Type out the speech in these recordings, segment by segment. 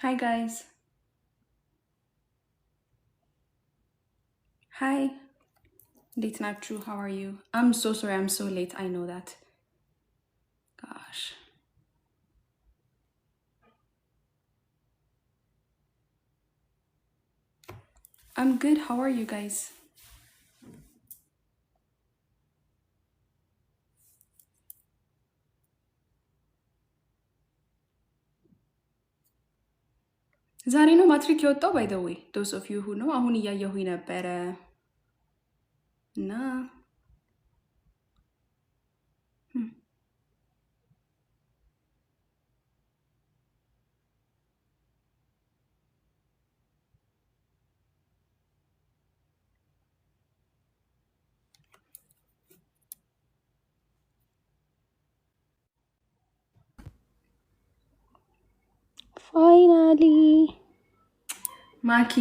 Hi guys. Hi. እንዴት ናችሁ? How are you? I'm so sorry I'm so late. I know that. Gosh. I'm good. How are you guys? ዛሬ ነው ማትሪክ የወጣው by the way those of you who know አሁን እያየሁኝ ነበረ እና Finally ማኪ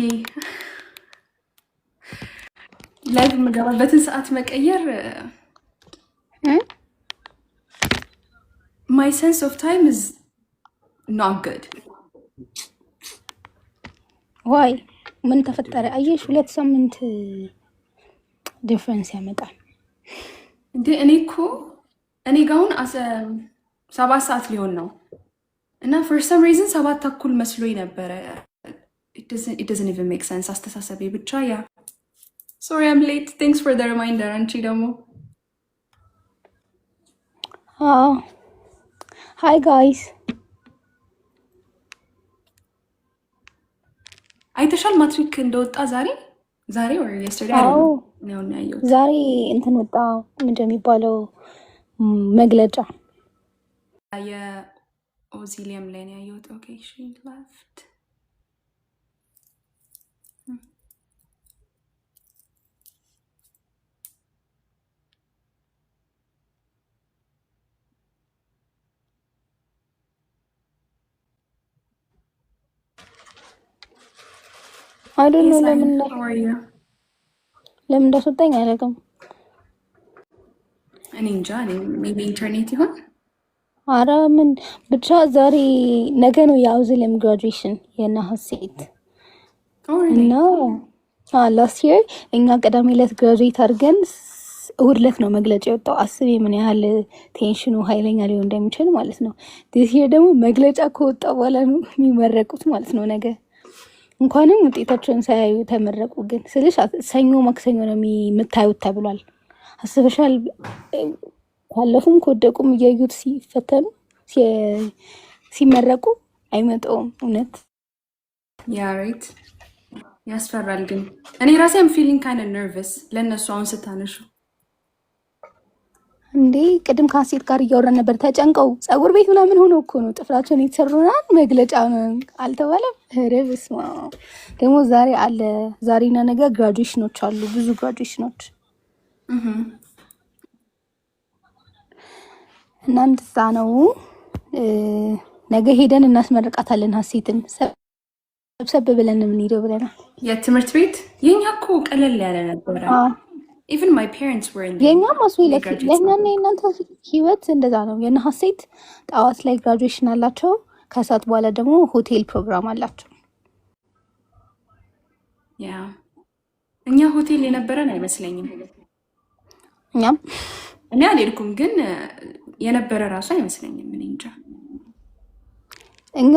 live የምገባበትን ሰዓት መቀየር my sense of time is not good። Why ምን ተፈጠረ? አየሽ፣ 2 ሳምንት difference ያመጣል። እንዴ እኔ እኮ እኔ ጋ አሁን 7 ሰዓት ሊሆን ነው እና for some reason 7:30 መስሎኝ ነበረ። It doesn't even make sense አስተሳሰቤ ብቻ። Yeah, sorry I'm late, thanks for the reminder። አንቺ ደግሞ አዎ፣ hi guys። አይተሻል ማትሪክ እንደወጣ ዛሬ ዛሬ or yesterday? አዎ። አይደለም ነው ያየሁት። ዛሬ እንትን ወጣ፣ ምንድን ነው የሚባለው መግለጫ። የኦዚሊየም ላይ ነው ያየሁት። Okay, she left. I don't Hey know ሳይ ለምን how are you? ለምን እንዳስወጣኝ አላውቅም። እኔ እንጃ፣ እኔ maybe ኢንተርኔት ይሆን። አረ ምን ብቻ ዛሬ ነገ ነው የአውዚሊየም graduation የነ ሀሴት Oh really? እና last year እኛ ቅዳሜ ዕለት graduate አድርገን እሑድ ዕለት ነው መግለጫ የወጣው። አስቤ ምን ያህል tension ኑ ኃይለኛ ሊሆን እንደሚችል ማለት ነው። This year ደግሞ መግለጫ ከወጣ በኋላ ነው የሚመረቁት ማለት ነው። ነገ እንኳንም ውጤታቸውን ሳያዩ ተመረቁ። ግን ስልሽ ሰኞ ማክሰኞ ነው የምታዩት ተብሏል። አስበሻል? ካለፉም ከወደቁም እያዩት ሲፈተኑ ሲመረቁ አይመጣውም እውነት። Yeah, right, ያስፈራል። ግን እኔ ራሴ I'm feeling kind nervous ለእነሱ አሁን ስታነሹ። እንዴ ቅድም ከሀሴት ጋር እያወራን ነበር። ተጨንቀው ፀጉር ቤት ምናምን ሆኖ እኮ ነው ጥፍራቸውን የተሰሩናል። መግለጫ ነው አልተባለም። ኧረ በስመ አብ። ደግሞ ዛሬ አለ፣ ዛሬና ነገ graduation ኖች አሉ፣ ብዙ graduation ኖች እና እንደዛ ነው። እ፣ ነገ ሄደን እናስመርቃታለን ሀሴትን። ሰብሰብ ብለን ነው የምንሄደው ብለናል። የትምህርት ቤት የኛ እኮ ቀለል ያለ ነበረ። አዎ። Even my parents were in የእኛም አስ graduate የእኛና የእናንተ ህይወት እንደዛ ነው። የእነ ሀሴት ጠዋት ላይ graduation አላቸው፣ ከሰዓት በኋላ ደግሞ ሆቴል ፕሮግራም አላቸው። Yeah, እኛ ሆቴል የነበረን አይመስለኝም። እኛም እኔ አልሄድኩም፣ ግን የነበረ ራሱ አይመስለኝም። እኔ እንጃ። እኛ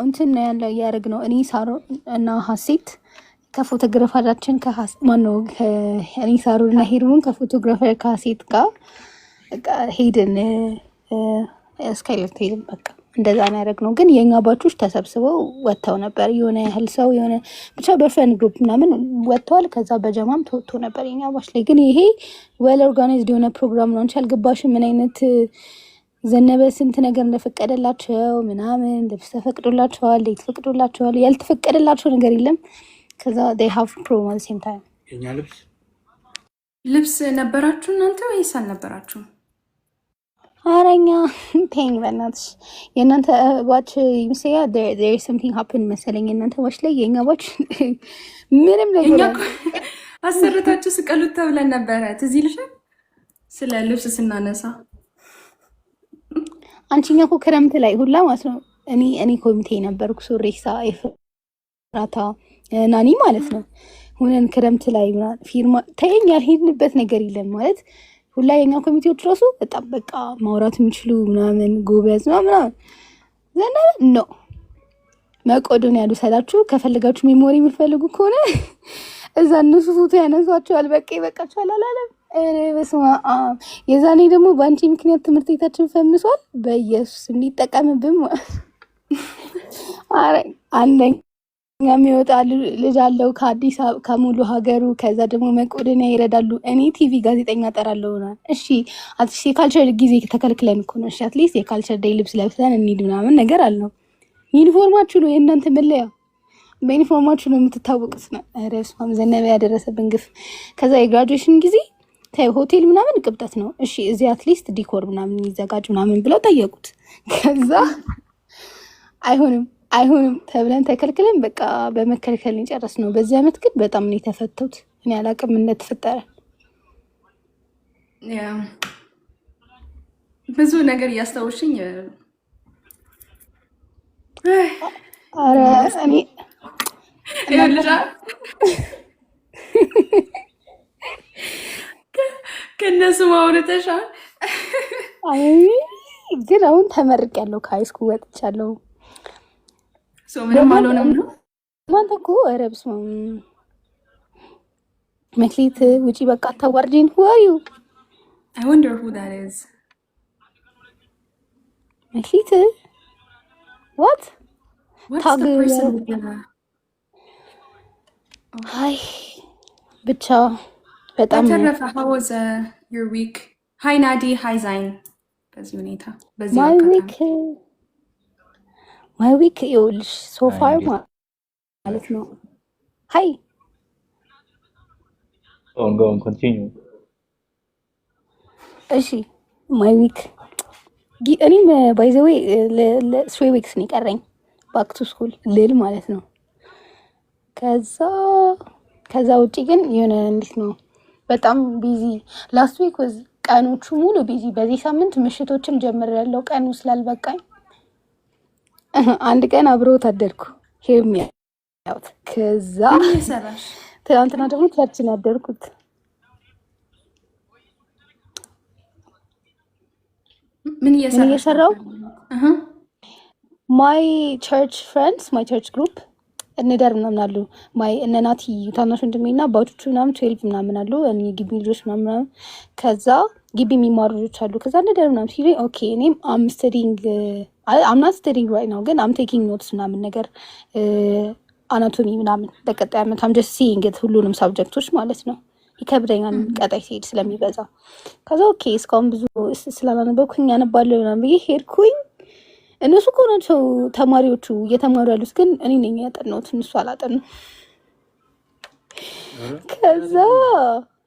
እንትን ነው ያለው እያደረግ ነው። እኔ ሳሮ እና ሀሴት ከ photographer ኣችን ማነው እኔ ሳሮ እና ሄርሞን ከ photographer ከሀሴት ጋር በቃ ሄድን፣ ስካይላይት ሄድን። በቃ እንደዛ ነው ያደረግነው። ግን የእኛ batch ኦች ተሰብስበው ወጥተው ነበር። የሆነ ያህል ሰው የሆነ ብቻ በ friend group ምናምን ወጥተዋል። ከዛ በጀማም ተወጥቶ ነበር የኛ batch ላይ። ግን ይሄ well organized የሆነ ፕሮግራም ነው። አንቺ አልገባሽም ምን አይነት ዘነበ ስንት ነገር እንደፈቀደላቸው ምናምን። ልብስ ተፈቅዶላቸዋል፣ date ተፈቅዶላቸዋል፣ ያልተፈቀደላቸው ነገር የለም። ከዛ they have promo at the same time። የኛ ልብስ ልብስ ነበራችሁ እናንተ ወይስ አልነበራችሁም? አረኛ ቴኝ በእናትሽ የእናንተ batch ይመስለኛል there is something happen መሰለኝ የእናንተ batch ላይ፣ የእኛ batch ምንም እኛ ነገር እኮ አለ አሰርታችሁ ስቀሉት ተብለን ነበረ። ትዝ ይልሻል? ስለ ልብስ ስናነሳ አንቺኛ እኮ ክረምት ላይ ሁላ ማለት ነው እኔ ኮሚቴ ነበርኩ። ሱሬሳ፣ ኤፍራታ፣ ናኒ ማለት ነው ሁነን ክረምት ላይ ምናምን ፊርማ ተይኝ ያልሄድንበት ነገር የለም። ማለት ሁላ የኛ ኮሚቴዎች ራሱ በጣም በቃ ማውራት የሚችሉ ምናምን ጎበዝ ምናምን ዘነበ ነው። መቄዶንያ ልውሰዳችሁ ከፈለጋችሁ memory የምትፈልጉ ከሆነ እዛ እነሱ ፎቶ ያነሷቸዋል። በቃ ይበቃቸዋል አላለም። ኧረ በስመ አብ! የዛኔ ደግሞ በአንቺ ምክንያት ትምህርት ቤታችን ፈምሷል። በኢየሱስ እንዲጠቀምብን ማለት ኧረ አንደኛ የሚወጣ ልጅ አለው ከአዲስ አበባ ከሙሉ ሀገሩ። ከዛ ደግሞ መቄዶንያ ይረዳሉ። እኔ ቲቪ ጋዜጠኛ ጠራለሁ ምናምን። እሺ at least የ culture ጊዜ ተከልክለን እኮ ነው። እሺ at least የ culture day ልብስ ለብሰን እንሂድ ምናምን ነገር አልነው። ዩኒፎርማችሁ ነው የእናንተ መለያ፣ በዩኒፎርማችሁ ነው የምትታወቁት። ነው ኧረ በስመ አብ ዘነበ ያደረሰብን ግፍ። ከዛ የ graduation ጊዜ ሆቴል ምናምን ቅብጠት ነው። እሺ እዚህ at least decor ምናምን ይዘጋጅ ምናምን ብለው ጠየቁት። ከዛ አይሆንም አይሆንም ተብለን ተከልክለን በቃ በመከልከል ጨረስ ነው። በዚህ ዓመት ግን በጣም ነው የተፈተውት። እኔ አላቅም እንደተፈጠረ። Yeah፣ ብዙ ነገር እያስታወሽኝ ኧረ እኔ ይኸውልሽ ከእነሱ ማውረተሻል። አይ ግን አሁን ተመርቄያለሁ፣ ከ high school ወጥቻለሁ። So ምንም አልሆነም ነው። እናንተ እኮ ኧረ በስመ አብ መክሊት ውጪ በቃ አታዋርጂን። Who are you? I wonder who that is. መክሊት what? What's tag the person with the አይ ብቻ በጣም በተረፈ how was your week? Hi ናዲ፣ hi ዛይን። በዚህ ሁኔታ በዚህ my አጋጣሚ week my week ይኸውልሽ so far እንዴት ማለት ነው። Hi. Go on, go on, continue. እሺ my week እኔም by the way 3 weeks ነው የቀረኝ back to school ልል ማለት ነው። ከዛ ውጪ ግን የሆነ እንዴት ነው በጣም busy last week was ቀኖቹ ሙሉ busy። በዚህ ሳምንት ምሽቶችን ጀምሬያለሁ ቀኑ ስላልበቃኝ አንድ ቀን አብረውት አደርኩ ሄርሚ ያውት ከዛ ምን እየሰራሽ? ትናንትና ደግሞ church ነው ያደርኩት። ምን ምን እየሰራሽ እየሰራው? ነበር? እህ My church friends, my church group እንደር ምናምን አሉ። My እነ ናቲ ታናሽ ወንድሜ እና አባቶቹ ምናምን 12 ምናምን አሉ። እኔ ግቢ ልጆች ምናምን ምናምን ከዛ ግቢ የሚማሩ ልጆች አሉ። ከዛ እንደር ምናምን ሲሉኝ okay እኔም I'm studying, I'm not studying right now ግን I'm taking notes ምናምን ነገር anatomy ምናምን ለቀጣይ ዓመት I'm just seeing ሁሉንም subject ኦች ማለት ነው። ይከብደኛል ቀጣይ ሲሄድ ስለሚበዛ። ከዛ okay እስካሁን ብዙ ስላላነበብኩኝ ያነባለሁ ምናምን ብዬ ሄድኩኝ። እነሱ እኮ ናቸው ተማሪዎቹ እየተማሩ ያሉት፣ ግን እኔ ነኝ ያጠናሁት፣ እነሱ አላጠኑ። ከዛ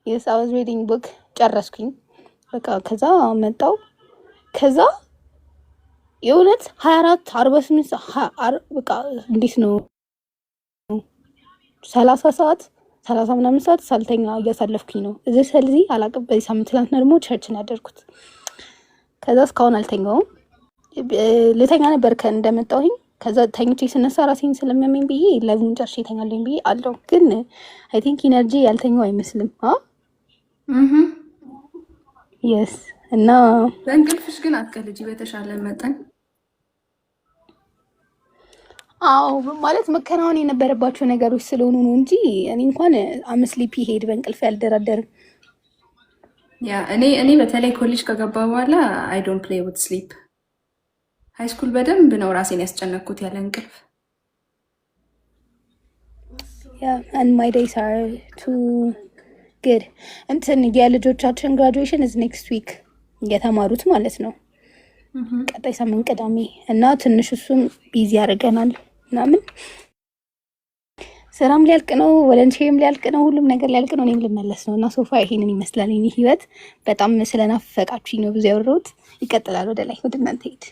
yes, I was reading book ጨረስኩኝ። በቃ ከዛ መጣው። ከዛ የእውነት 24 48 በቃ እንዴት ነው 30 ሰዓት 30 ምናምን ሰዓት ሳልተኛ እያሳለፍኩኝ ነው። እዚህ ስለዚህ አላቅም። በዚህ ሳምንት ትላንትና ደግሞ church ነው ያደርኩት። ከዛ እስካሁን አልተኛውም። ልተኛ ነበር እንደመጣሁኝ። ከዛ ተኝቼ ስነሳ ራሴን ስለሚያመኝ ብዬ live ኡን ጨርሼ እተኛለኝ ብዬ አለው። ግን I think energy ያልተኛው አይመስልም። Yes እና በእንቅልፍሽ ግን አትቀልጂ በተሻለ መጠን። አዎ ማለት መከናወን የነበረባቸው ነገሮች ስለሆኑ ነው እንጂ እኔ እንኳን I'm sleepy head በእንቅልፍ ያልደራደርም። Yeah, እኔ በተለይ ኮሌጅ ከገባ በኋላ I don't play with sleep። High school በደንብ ነው ራሴን ያስጨነቅኩት ያለ እንቅልፍ። Yeah, and my days are too good። እንትን የልጆቻችን graduation is next week የተማሩት ማለት ነው። ቀጣይ ሳምንት ቅዳሜ እና ትንሽ እሱም busy ያደርገናል ምናምን። ስራም ሊያልቅ ነው፣ volunteer ም ሊያልቅ ነው፣ ሁሉም ነገር ሊያልቅ ነው። እኔም ልመለስ ነው እና so far ይሄንን ይመስላል የኔ ህይወት። በጣም ስለናፈቃችሁኝ ነው ብዙ ያወራሁት። ይቀጥላል ወደ ላይ ወደ እናንተ ሄድ።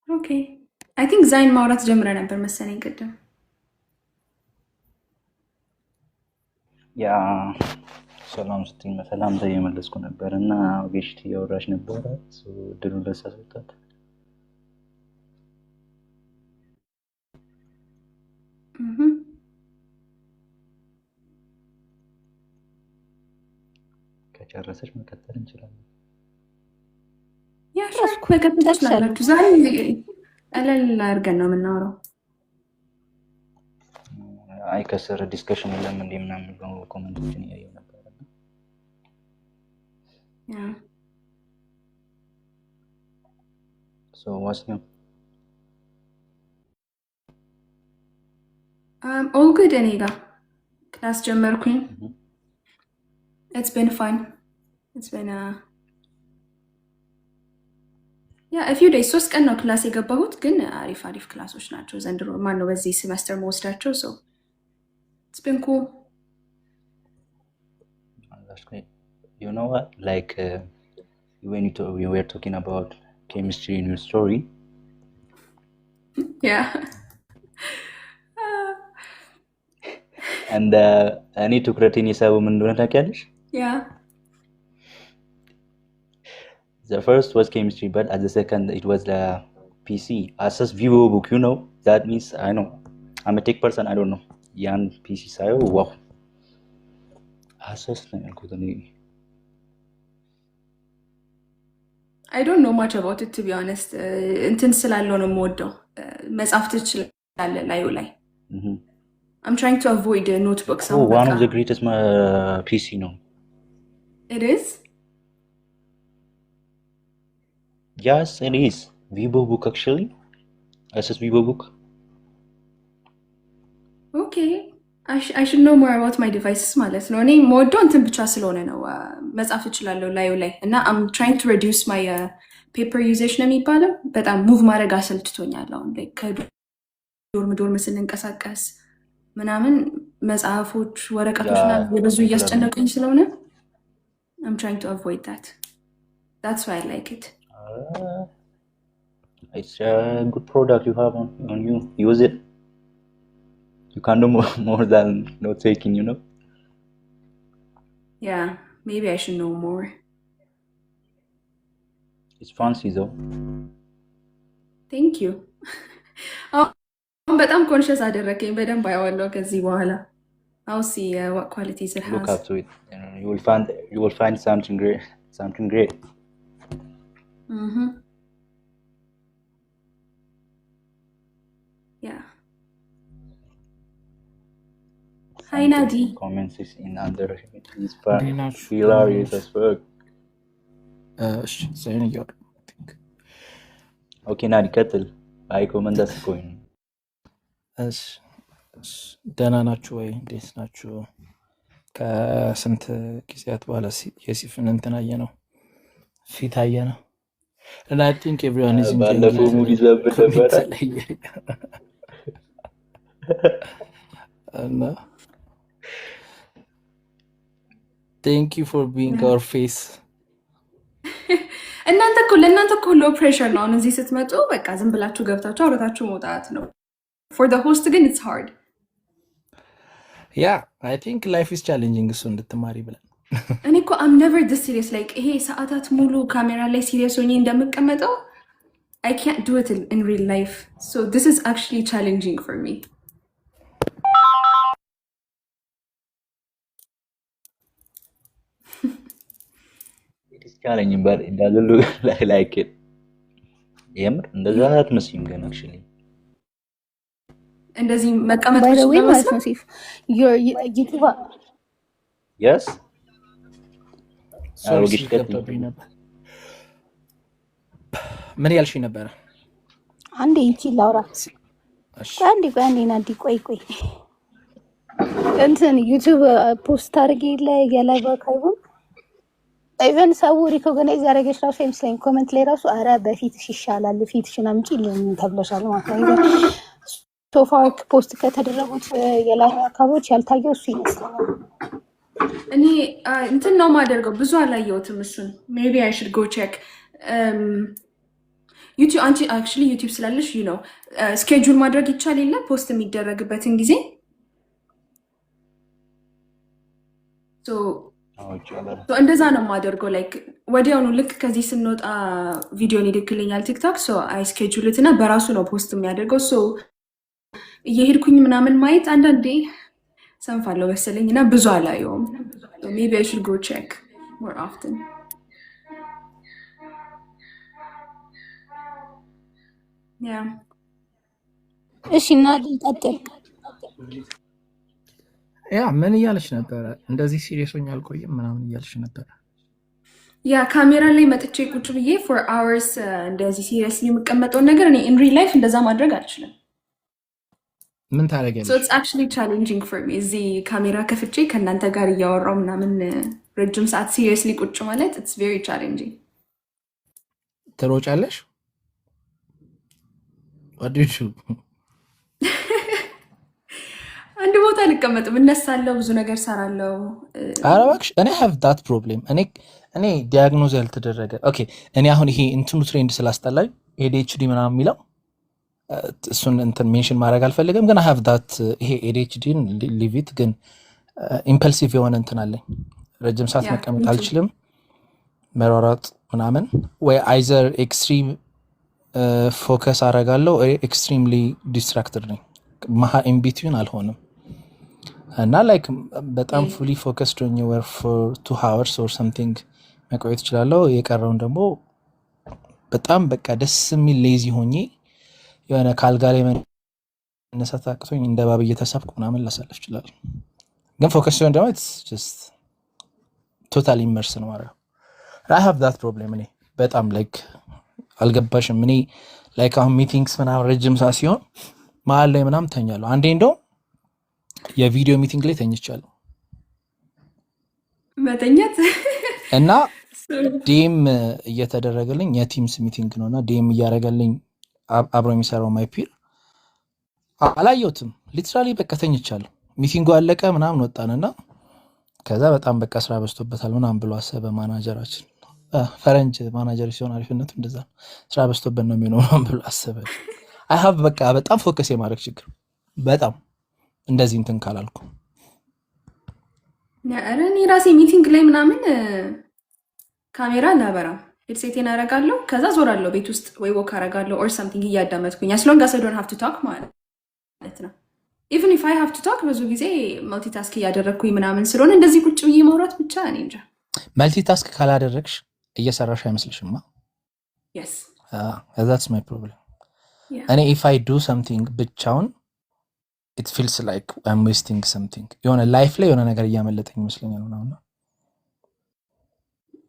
Okay, I think ዛይን ማውራት ጀምረ ነበር መሰለኝ ቅድም። Yeah, ሰላም ስትኝ ሰላምታ እየመለስኩ ነበር እና ቤሽት እያወራች ነበረ። እድሉን ለእሷ ሰጣት። ከጨረሰች መቀጠል እንችላለን። Yeah, sure. ጨረስኩ፣ መቀጠል ጨርሻለሁ። ትችላላችሁ። ዛሬ ቀለል አድርገን ነው የምናወራው። አይ ከስር discussion የለም እንዴ ምናምን ብሎ comment ኦችን እያየሁ ነበር። Yeah. So what's new? All good. እኔ ጋር class ጀመርኩኝ። It's been fun. It's been yeah, a few days. 3 ቀን ነው class የገባሁት፣ ግን አሪፍ አሪፍ class ኦች ናቸው ዘንድሮ፣ ማነው በዚህ ሴሜስተር መወስዳቸው። So it's been cool. That's great. You know what? Like when we were talking about chemistry in your story, and እኔ ትኩረቴን የሳበው ምን እንደሆነ ታውቂያለሽ? Yeah. The first was chemistry, but at the second it was the PC. Asus VivoBook, you know. That means I know. I'm a tech person, I don't know. ያን PC ሳየው wow, Asus ነው ያልኩት እኔ። I don't know much about it, to be honest. እንትን ስላለው ነው የምወደው። መጻፍ ትችላለህ ላዩ ላይ። I'm trying to avoid notebooks Oh, አሁን one በቃ of the greatest PC ነው። It is? Yes, it is. VivoBook actually. Asus VivoBook. Okay. I should know more about my devices ማለት ነው። እኔ የምወደው እንትን ብቻ ስለሆነ ነው፣ መጻፍ እችላለሁ ላዩ ላይ እና I'm trying to reduce my paper usage ነው የሚባለው። በጣም move ማድረግ አሰልችቶኛል። አሁን ላይ ከ dorm dorm ስንንቀሳቀስ ምናምን መጽሐፎች፣ ወረቀቶች ምናምን የበዙ regular እያስጨነቁኝ ስለሆነ I'm trying to avoid that. That's why I like it. It's a good product you have on you. Use it. You can do more than note taking. Yeah, maybe I should know more. It's fancy though. Thank you. አሁን በጣም conscious አደረገኝ። በደንብ አየዋለሁ ከዚህ በኋላ። I'll see what qualities it Look has. up to it. You will find something great. Something great. Yeah. Hi, Something Nadi. Comments is in under is fun, እንዴት ናችሁ? ደህና hilarious ናችሁ? as fuck. እሺ ዘይን እያወሩ think. Okay, ናዲ ቀጥል። አይ comment አስቆኝ ነው። እሺ፣ ደህና ናችሁ ወይ? እንዴት ናችሁ? ከስንት ጊዜያት በኋላ የሲፍን እንትን አየ ነው፣ ፊት አየ ነው እና I think everyone is enjoying. ባለፈው mood ይዘብን ነበረ። Comment ላይ እና thank you for being our face. እናንተ እኮ ለእናንተ እኮ low pressure ነው። አሁን እዚህ ስትመጡ በቃ ዝም ብላችሁ ገብታችሁ አውረታችሁ መውጣት ነው። For the host ግን it's hard. Yeah, I think life is challenging እሱ እንድትማሪ ብለን። እኔ እኮ I'm never this serious, like ይሄ ሰዓታት ሙሉ ካሜራ ላይ serious ሆኜ እንደምቀመጠው አይ ካንት ዱ ኢት ኢን ሪል ላይፍ፣ ሶ ዲስ ኢዝ አክቹዋሊ ቻሌንጂንግ ፎር ሚ። It is challenging, but it doesn't look like it. የምር እንደዛ አትመስይም ግን actually. እንደዚህ መቀመጥ By the way ማለት ብችል ነው ሲፍ YouTube Yes. Sorry. አሮጊት ስልክ ቀጥይ። ገብቶብኝ ነበር። ምን ያልሽኝ ነበረ? አንዴ ይቺ ላውራ። እሺ። ቆይ አንዴ፣ ቆይ አንዴ ናዲ፣ ቆይ ቆይ። እንትን YouTube post አድርጌ የለ የ live archive ኡን፣ even ሰው recognize ያደረገች ራሱ አይመስለኝም። Comment ላይ ራሱ አረ በፊትሽ ይሻላል፣ ፊትሽን አምጪ ተብለሻል ማለት ነው። Even so far post ከተደረጉት የ live archive ኦች ያልታየው እሱ ይመስለኛል። እኔ እንትን ነው የማደርገው፣ ብዙ አላየሁትም እሱን። Maybe I should go check YouTube። አንቺ actually YouTube ስላለሽ schedule ማድረግ ይቻል የለ post የሚደረግበትን ጊዜ? So አዎ ይቻላል። እንደዛ ነው የማደርገው። Like ወዲያውኑ ልክ ከዚህ ስንወጣ ቪዲዮን ይልክልኛል TikTok፣ so I schedule it እና በራሱ ነው post የሚያደርገው። So እየሄድኩኝ ምናምን ማየት አንዳንዴ ሰንፋለሁ መሰለኝ እና ብዙ አላየውም። Maybe I should go check. more often. Yeah. እሺ እና ቀጥል። Yeah ምን እያለች ነበረ? እንደዚህ serious ሆኜ አልቆይም ምናምን እያለች ነበረ። Yeah ካሜራ ላይ መጥቼ ቁጭ ብዬ for hours እንደዚህ seriously የምቀመጠውን ነገር እኔ in real life እንደዛ ማድረግ አልችልም። ምን So ታደርጊያለሽ? It's actually challenging for me እዚህ ካሜራ ከፍቼ ከእናንተ ጋር እያወራው ምናምን ረጅም ሰዓት seriously ቁጭ ማለት it's very challenging። ትሮጫለሽ? What do you do? አንድ ቦታ አልቀመጥም፣ እነሳለሁ፣ ብዙ ነገር ሰራለሁ። ኧረ እባክሽ እኔ have that problem። እኔ diagnose ያልተደረገ okay። እኔ አሁን ይሄ እንትኑ trend ስላስጠላኝ ADHD ምናምን የሚለው እሱን እንትን mention ማድረግ አልፈልግም፣ ግን have that ይሄ ADHD ን leave it፣ ግን impulsive የሆነ እንትን አለኝ። ረጅም ሰዓት Yeah መቀመጥ me too። አልችልም፣ መሯሯጥ ምናምን ወይ either extreme focus አደርጋለሁ ወይ extremely distracted ነኝ። መሀ in between አልሆንም እና like በጣም fully focused ሆኜ ወይ for 2 hours or something መቆየት እችላለሁ። የቀረውን ደግሞ በጣም በቃ ደስ የሚል lazy ሆኜ የሆነ ከአልጋ ላይ መነሳት አቅቶኝ እንደ እባብ እየተሳብኩ ምናምን ላሳልፍ እችላለሁ። ግን focus ሲሆን ደግሞ just total immerse ነው ማድረገው። I have that problem። እኔ በጣም like አልገባሽም። እኔ like አሁን meetings ምናምን ረጅም ሰዓት ሲሆን መሀል ላይ ምናምን ተኛለሁ። አንዴ እንደውም የቪዲዮ meeting ላይ ተኝቻለሁ። መተኛት እና DM እየተደረገልኝ የ Teams meeting ነው እና DM እያደረገልኝ አብሮ የሚሰራው my peer አላየሁትም። Literally በቃ ተኝቻለሁ። Meeting ኡ አለቀ ምናምን ወጣንና ከዛ በጣም በቃ ስራ በዝቶበታል ምናምን ብሎ አሰበ ማናጀራችን። ፈረንጅ ማናጀር ሲሆን አሪፍነቱ እንደዛ ነው። ስራ በዝቶበት ነው የሚሆነው ምናምን ብሎ አሰበ። I have በቃ በጣም focus የማድረግ ችግር በጣም እንደዚህ እንትን ካላልኩ። ኧረ እኔ ራሴ meeting ላይ ምናምን ካሜራ አላበራም። Headset ኤን አረጋለሁ፣ ከዛ ዞራለሁ ቤት ውስጥ ወይ walk አረጋለሁ or something እያዳመጥኩኝ as long as I don't have to talk ማለት ነው። Even if I have to talk ብዙ ጊዜ multitask እያደረግኩኝ ምናምን ስለሆነ እንደዚህ ቁጭ ብዬ ማውራት ብቻ እኔ እንጃ። Multitask ካላደረግሽ እየሰራሽ አይመስልሽማ? Yes. That's my problem። እኔ if I do something ብቻውን it feels like I'm wasting something፣ የሆነ life ላይ የሆነ ነገር እያመለጠኝ ይመስለኛል ምናምን።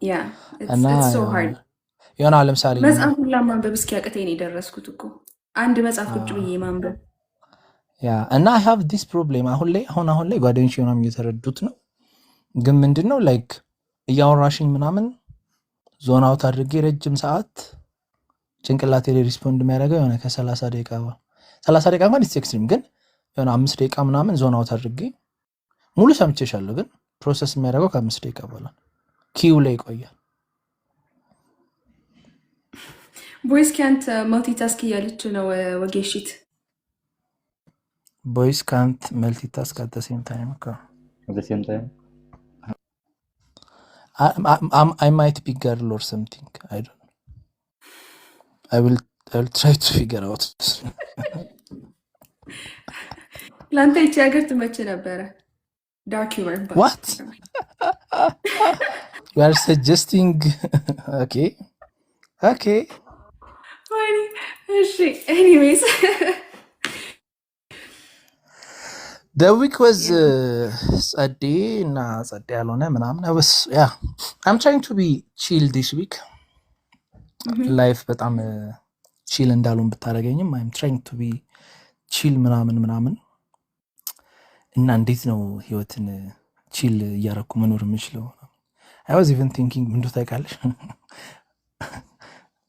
Yeah. እና It's so hard። የሆነ አሁን ለምሳሌ መጽሐፍ ሁላ ማንበብ እስኪያቅተኝ ነው የደረስኩት እኮ አንድ መጽሐፍ ቁጭ ብዬ ማንበብ። Yeah እና I have this problem አሁን ላይ፣ አሁን አሁን ላይ ጓደኞች ምናምን እየተረዱት ነው። ግን ምንድን ነው like እያወራሽኝ ምናምን zone out አድርጌ ረጅም ሰዓት ጭንቅላቴ ላይ respond የሚያደርገው የሆነ ከ30 ደቂቃ፣ 30 ደቂቃ እንኳን it's extreme፣ ግን የሆነ 5 ደቂቃ ምናምን zone out አድርጌ ሙሉ ሰምቼሻለሁ፣ ግን process የሚያደርገው ከ5 ደቂቃ በኋላ queue ላይ ይቆያል። ቦይስ ካንት መልቲታስክ እያለች ነው ወጌሽት። ቦይስ ካንት መልቲታስክ አት ዘ ሴም ታይም እኮ። At the same time. I might be girl or something, I don't know. I will try to figure out. ለአንተ ይቺ ሀገር ትመች ነበረ። Dark humor. What you are suggesting? Okay. እሺ anyways. The week was ጸዴ እና ጸዴ ያልሆነ ምናምን። I was, yeah, I'm trying to be chill this week. Life በጣም chill እንዳልሆን ብታደርገኝም I'm trying to be chill ምናምን ምናምን። እና እንዴት ነው ህይወትን chill እያረኩ መኖር የምችለው? I was even thinking ምንድን ታውቃለሽ፣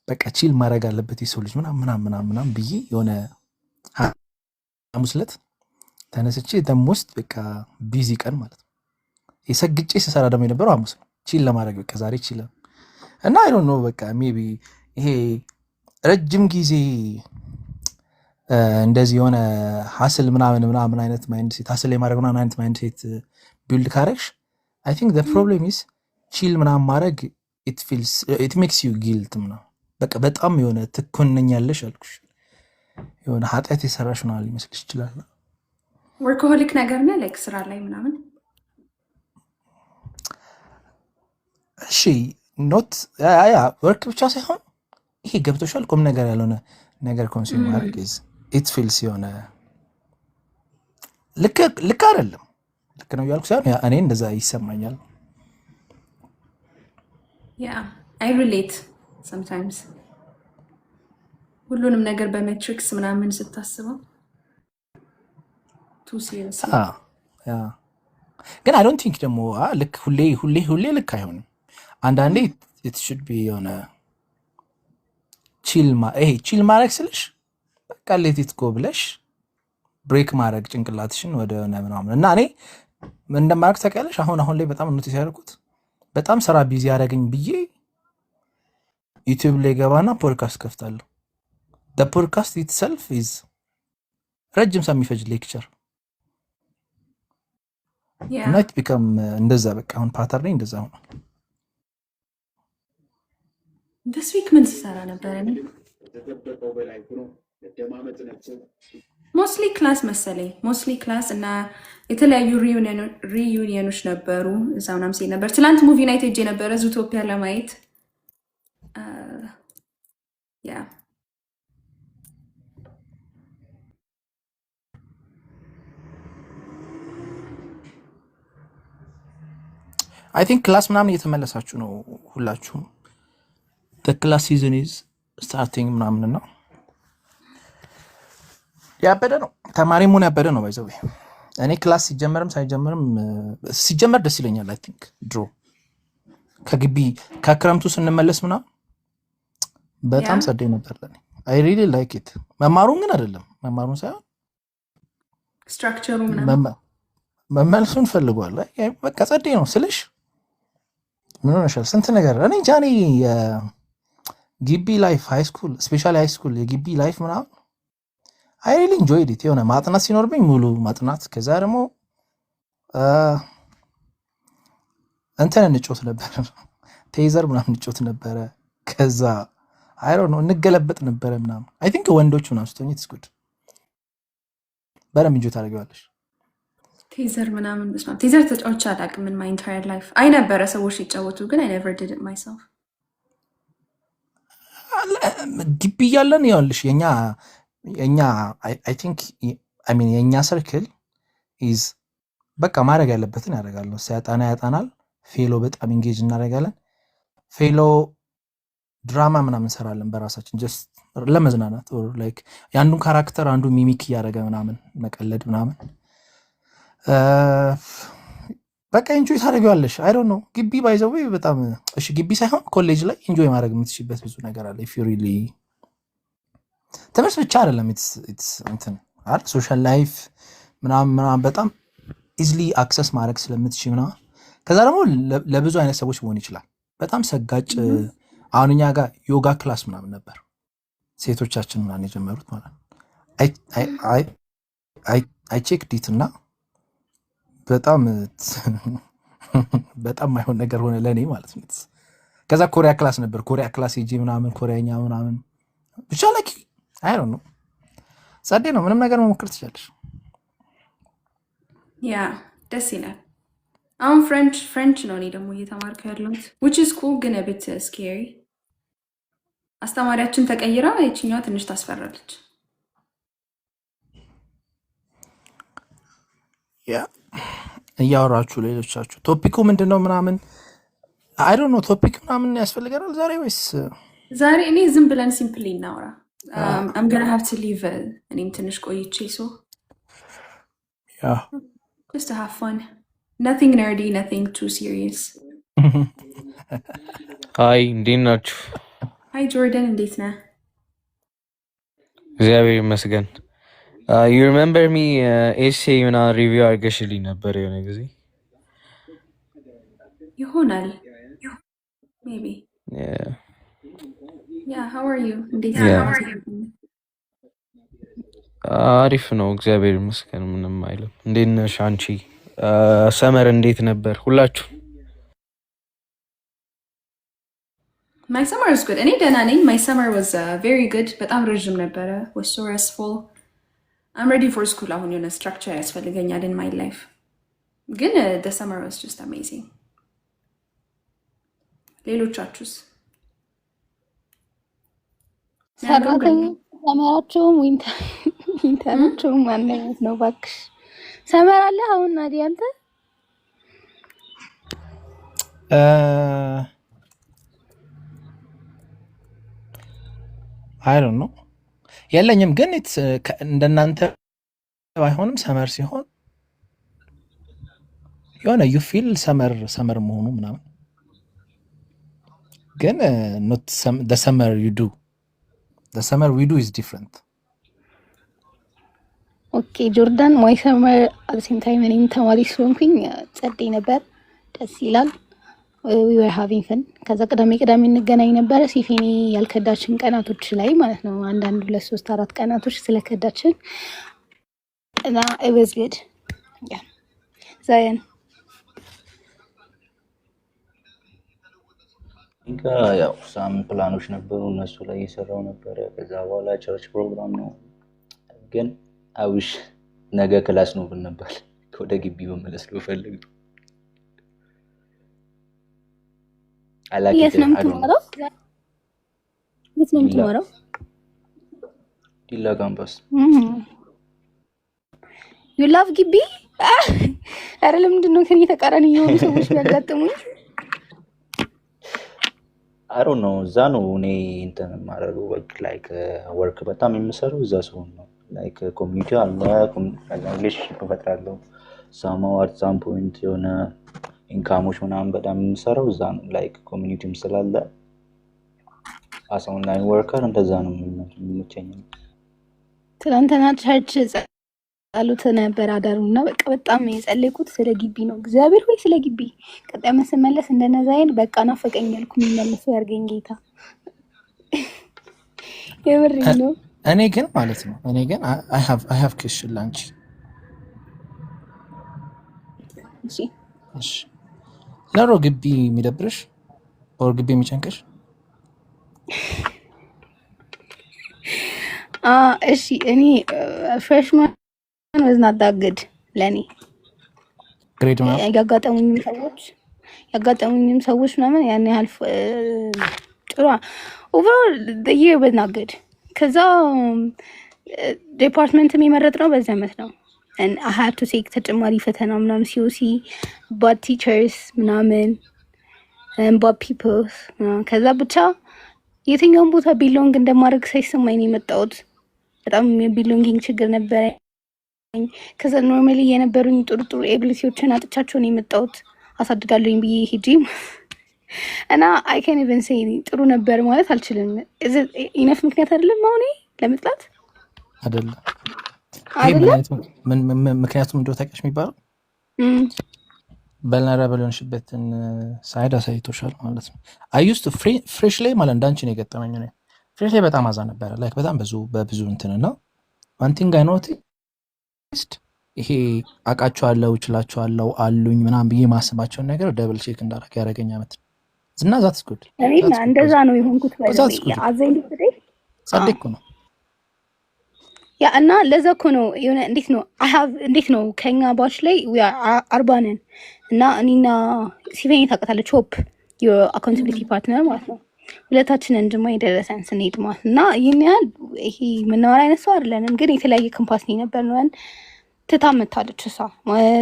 በቃ chill ማድረግ አለበት የሰው ልጅ ምናምን ምናምን ምናምን ምናምን ብዬ የሆነ ሐሙስ ዕለት ተነስቼ the most በቃ busy ቀን ማለት ነው። የሰግጬ ስሰራ ደግሞ የነበረው ሐሙስ ነው። Chill ለማድረግ በቃ ዛሬ chill እና I don't know በቃ maybe ይሄ ረጅም ጊዜ እንደዚህ የሆነ hustle ምናምን ምናምን አይነት mindset፣ hustle የማድረግ ምናምን አይነት mindset build ካረግሽ I think the problem is chill ምናምን ማድረግ it makes you guilt ምናምን፣ በቃ በጣም የሆነ ትኮነኛለሽ አልኩሽ፣ የሆነ ኃጢአት የሰራሽ ምናምን ሊመስልሽ ይችላል። Workaholic ነገር ነህ like ስራ ላይ ምናምን? እሺ not yeah work ብቻ ሳይሆን ይሄ ገብቶሻል፣ ቁም ነገር ያልሆነ ነገር consume ማድረግ it feels የሆነ ልክ ልክ አይደለም። ልክ ነው እያልኩ ሳይሆን yeah እኔ እንደዛ ይሰማኛል። Yeah, I relate. Sometimes ሁሉንም ነገር በ metrics ምናምን ስታስበው too seriously. Yeah፣ ግን I don't think ደግሞ ልክ ሁሌ ሁሌ ሁሌ ልክ አይሆንም። አንዳንዴ it should be የሆነ chill፣ ይሄ chill ማድረግ ስልሽ በቃ let it go ብለሽ break ማድረግ ጭንቅላትሽን ወደ ሆነ ምናምን። እና እኔ ምን እንደማደርግ ታውቂያለሽ? አሁን አሁን ላይ በጣም notice ያደርኩት በጣም ስራ busy ያደረገኝ ብዬ YouTube ላይ ገባና ፖድካስት ከፍታለሁ። Podcast itself is ረጅም ሰዓት የሚፈጅ lecture እና it become እንደዛ በቃ አሁን pattern እንደዛ ሆኗል። This week ምን ስሰራ ነበር? እኔ mostly class መሰለኝ፣ mostly class እና የተለያዩ reunion ኖች ነበሩ። እዛ ምናምን ስሄድ ነበር። ትናንት movie night ሄጄ ነበረ ዙቶፒያ ለማየት። Yeah. I think class ምናምን እየተመለሳችሁ ነው ሁላችሁም። Class season is starting ምናምን ነው፣ ያበደ ነው። ተማሪ መሆን ያበደ ነው። By the way እኔ class ሲጀመርም ሳይጀመርም ሲጀመር ደስ ይለኛል። I think ድሮ ከግቢ ከክረምቱ ስንመለስ ምናምን በጣም ጸደይ ነበር ለኔ። I really like it። መማሩን ግን አይደለም፣ መማሩን ሳይሆን structure ኡ ምናምን መመለሱን ፈልጓል። አይ፣ በቃ ጸዴ ነው ስልሽ ምን ሆነሻል? ስንት ነገር እኔ እንጃ። እኔ የግቢ life፣ high school፣ especially high school የግቢ life ምናምን I really enjoyed it። የሆነ ማጥናት ሲኖርብኝ ሙሉ ማጥናት፣ ከዛ ደግሞ እንትን እንጮት ነበር፣ ቴዘር ምናምን እንጮት ነበረ። ከዛ I don't know እንገለበጥ ነበረ ምናምን። I think ወንዶች ምናምን ስትሆኝ it's good፣ በደንብ enjoy ታደርጊዋለሽ። ቴዘር ምናምን፣ በስመ አብ፣ ቴዘር ተጫውቼ አላውቅም። In my entire life አይ ነበረ ሰዎች ሲጫወቱ፣ ግን I never did it myself. ግቢ እያለን ይኸውልሽ የኛ I think, I mean የኛ circle is በቃ ማድረግ ያለበትን ያደርጋል። ሲያጠና ያጠናል። Fellow በጣም engage እናደርጋለን። Fellow ድራማ ምናምን እንሰራለን በራሳችን just ለመዝናናት፣ or like የአንዱን character አንዱ mimic እያደረገ ምናምን መቀለድ ምናምን፣ በቃ enjoy ታደርጊዋለሽ። I don't know፣ ግቢ by the way በጣም፣ እሺ ግቢ ሳይሆን ኮሌጅ ላይ enjoy ማድረግ የምትችይበት ብዙ ነገር አለ። If you really ትምህርት ብቻ አይደለም፣ it's እንትን አይደል social life ምናምን ምናምን በጣም easily access ማድረግ ስለምትችይ ምናምን። ከዛ ደግሞ ለብዙ አይነት ሰዎች መሆን ይችላል። በጣም ሰጋጭ አሁን እኛ ጋር ዮጋ class ምናምን ነበር፣ ሴቶቻችን ምናምን የጀመሩት ማለት ነው። I checked it እና በጣም በጣም ማይሆን ነገር ሆነ ለእኔ ማለት ነው። ከዛ ኮሪያ class ነበር። ኮሪያ class ሄጄ ምናምን ኮሪያኛ ምናምን ብቻ like I don't know፣ ጸዴ ነው። ምንም ነገር መሞከር ትችላለሽ። Yeah፣ ደስ ይላል። አሁን French ነው እኔ ደግሞ እየተማርኩ ያለሁት፣ which is cool ግን a bit scary። አስተማሪያችን ተቀይራ ይችኛዋ ትንሽ ታስፈራለች። Yeah፣ እያወራችሁ ሌሎቻችሁ topic ኩ ምንድን ነው ምናምን፣ I don't know፣ topic ምናምን ያስፈልገናል ዛሬ ወይስ? ዛሬ እኔ ዝም ብለን simply እናውራ። I'm gonna have to leave እኔም ትንሽ ቆይቼ፣ so just to have fun. Nothing nerdy, nothing too serious. Hi፣ እንዴት ናችሁ? Hi ጆርደን፣ እንዴት ነህ? እግዚአብሔር ይመስገን። You remember me? Essay ምናምን review አድርገሽልኝ ነበር የሆነ ጊዜ። ይሆናል maybe. Yeah, how are you? እንዴት ነው? አሪፍ ነው፣ እግዚአብሔር ይመስገን። ምንም አይልም። እንዴት ነሽ አንቺ? Summer እንዴት ነበር ሁላችሁ? My summer was good. እኔ ደህና ነኝ። My summer was very good. በጣም ረዥም ነበረ። Was so restful. I'm ready for school. አሁን የሆነ structure ያስፈልገኛል in my life። ግን the summer was just amazing. ሌሎቻችሁስ? ሚያገው ግን ሰራተኛ summer ኣቸውም winter ኣቸውም አንድ አይነት ነው። እባክሽ summer አለ አሁን ናዲ አንተ? I don't know፣ የለኝም፣ ግን እንደናንተ ባይሆንም summer ሲሆን የሆነ you feel summer summer መሆኑ ምናምን፣ ግን not summer you do፣ summer we do is different። Okay ጆርዳን፣ my summer at same time እኔም ተማሪ ስለሆንኩኝ ጸደይ ነበር። ደስ ይላል። We were having fun። ከዛ ቅዳሜ ቅዳሜ እንገናኝ ነበረ። ሲፌኒ ያልከዳችን ቀናቶች ላይ ማለት ነው። አንዳንድ ሁለት ሶስት አራት ቀናቶች ስለከዳችን እና it was good, yeah። ዛየን? ጋ ያው some ፕላኖች ነበሩ፣ እነሱ ላይ እየሰራው ነበረ። ከዛ በኋላ church ፕሮግራም ነው። ግን I wish ነገ class ነው ብንባል ወደ ግቢ መመለስ ነው ፈልግ። I like የት it. ነው I don't know. የምትማረው? የት ነው ዲላ። የምትማረው? ዲላ ካምፓስ። You love ግቢ? አረ ለምንድን ነው ከኔ ተቃራኒ የሆኑ ሰዎች የሚያጋጥሙኝ? I don't know፣ እዛ ነው እኔ እንትን የማደርገው፣ like work በጣም የምሰራው እዛ ሲሆን ነው። Like community አለ፣ relationship እፈጥራለሁ። Somehow at some point የሆነ income ኦች ምናምን በጣም የምሰራው እዛ ነው። Like community ም ስላለ as online worker እንደዛ ነው የሚመቸኝ። ትናንትና church ጸሎት ነበር አዳሩ እና በቃ በጣም የጸለይኩት ስለ ግቢ ነው። እግዚአብሔር ሆይ ስለ ግቢ ቀጣይ ዓመት ስመለስ እንደነዛይን በቃ ናፈቀኝ ያልኩ የሚመለሰው ያርገኝ ጌታ። የምሬ ነው። እኔ ግን ማለት ነው፣ እኔ ግን I have question ላንቺ። እሺ። እሺ፣ ለሮ ግቢ የሚደብርሽ or ግቢ የሚጨንቅሽ? እሺ፣ እኔ freshman was not that good ለእኔ። Grade ምናምን? ያጋጠሙኝም ሰዎች ምናምን ያን ያህል ጥሩ፣ overall year was not good። ከዛ department ም የመረጥነው በዚህ ዓመት ነው። I had to take ተጨማሪ ፈተና ምናምን፣ COC፣ bad teachers ምናምን፣ bad peoples። ከዛ ብቻ የትኛውን ቦታ belong እንደማድረግ ሳይሰማኝ ነው የመጣሁት። በጣም የ belonging ችግር ነበረኝ። ከዛ normally የነበሩኝ ጥሩ ጥሩ ability ዎችን አጥቻቸው ነው የመጣሁት። አሳድጋለሁኝ ብዬ ሄጄ እና አይ ካን ኢቨን ሴይ ጥሩ ነበር ማለት አልችልም። Enough ምክንያት አይደለም አሁን ይሄ ለመጥላት? አይደለም። ይሄ ምን አይደለም። አይነት ምክንያቱም እንደው ታውቂያለሽ የሚባለው vulnerable የሆንሽበትን side አሳይቶሻል ማለት ነው። I used fresh ላይ ማለት እንዳንቺ ነው የገጠመኝ። እኔ fresh ላይ በጣም አዛ ነበረ፣ like በጣም ብዙ በብዙ እንትን እና one thing I noticed ይሄ አውቃቸዋለሁ፣ እችላቸዋለሁ፣ አሉኝ ምናምን ብዬ ማስባቸውን ነገር double check እንዳደረግ ያደረገኝ አመት ነው እና that's good። እኔም That's good. እንደዛ ነው የሆንኩት። By the That's way good. At the end of the day ጸዴ እኮ ነው። Yeah፣ እና ለዛ እኮ ነው የሆነ እንዴት ነው I have እንዴት ነው ከኛ batch ላይ we are 40 ነን እና እኔና ሲፌኒ ታውቃታለች፣ ሆፕ your accountability partner ማለት ነው። ሁለታችንን ጅማ የደረሰን ስንሄድ ማለት እና ይህን ያህል ይሄ የምናወራ አይነት ሰው አይደለንም፣ ግን የተለያየ ካምፓስ ነው የነበርነው። ያን ትታ መታለች እሷ፣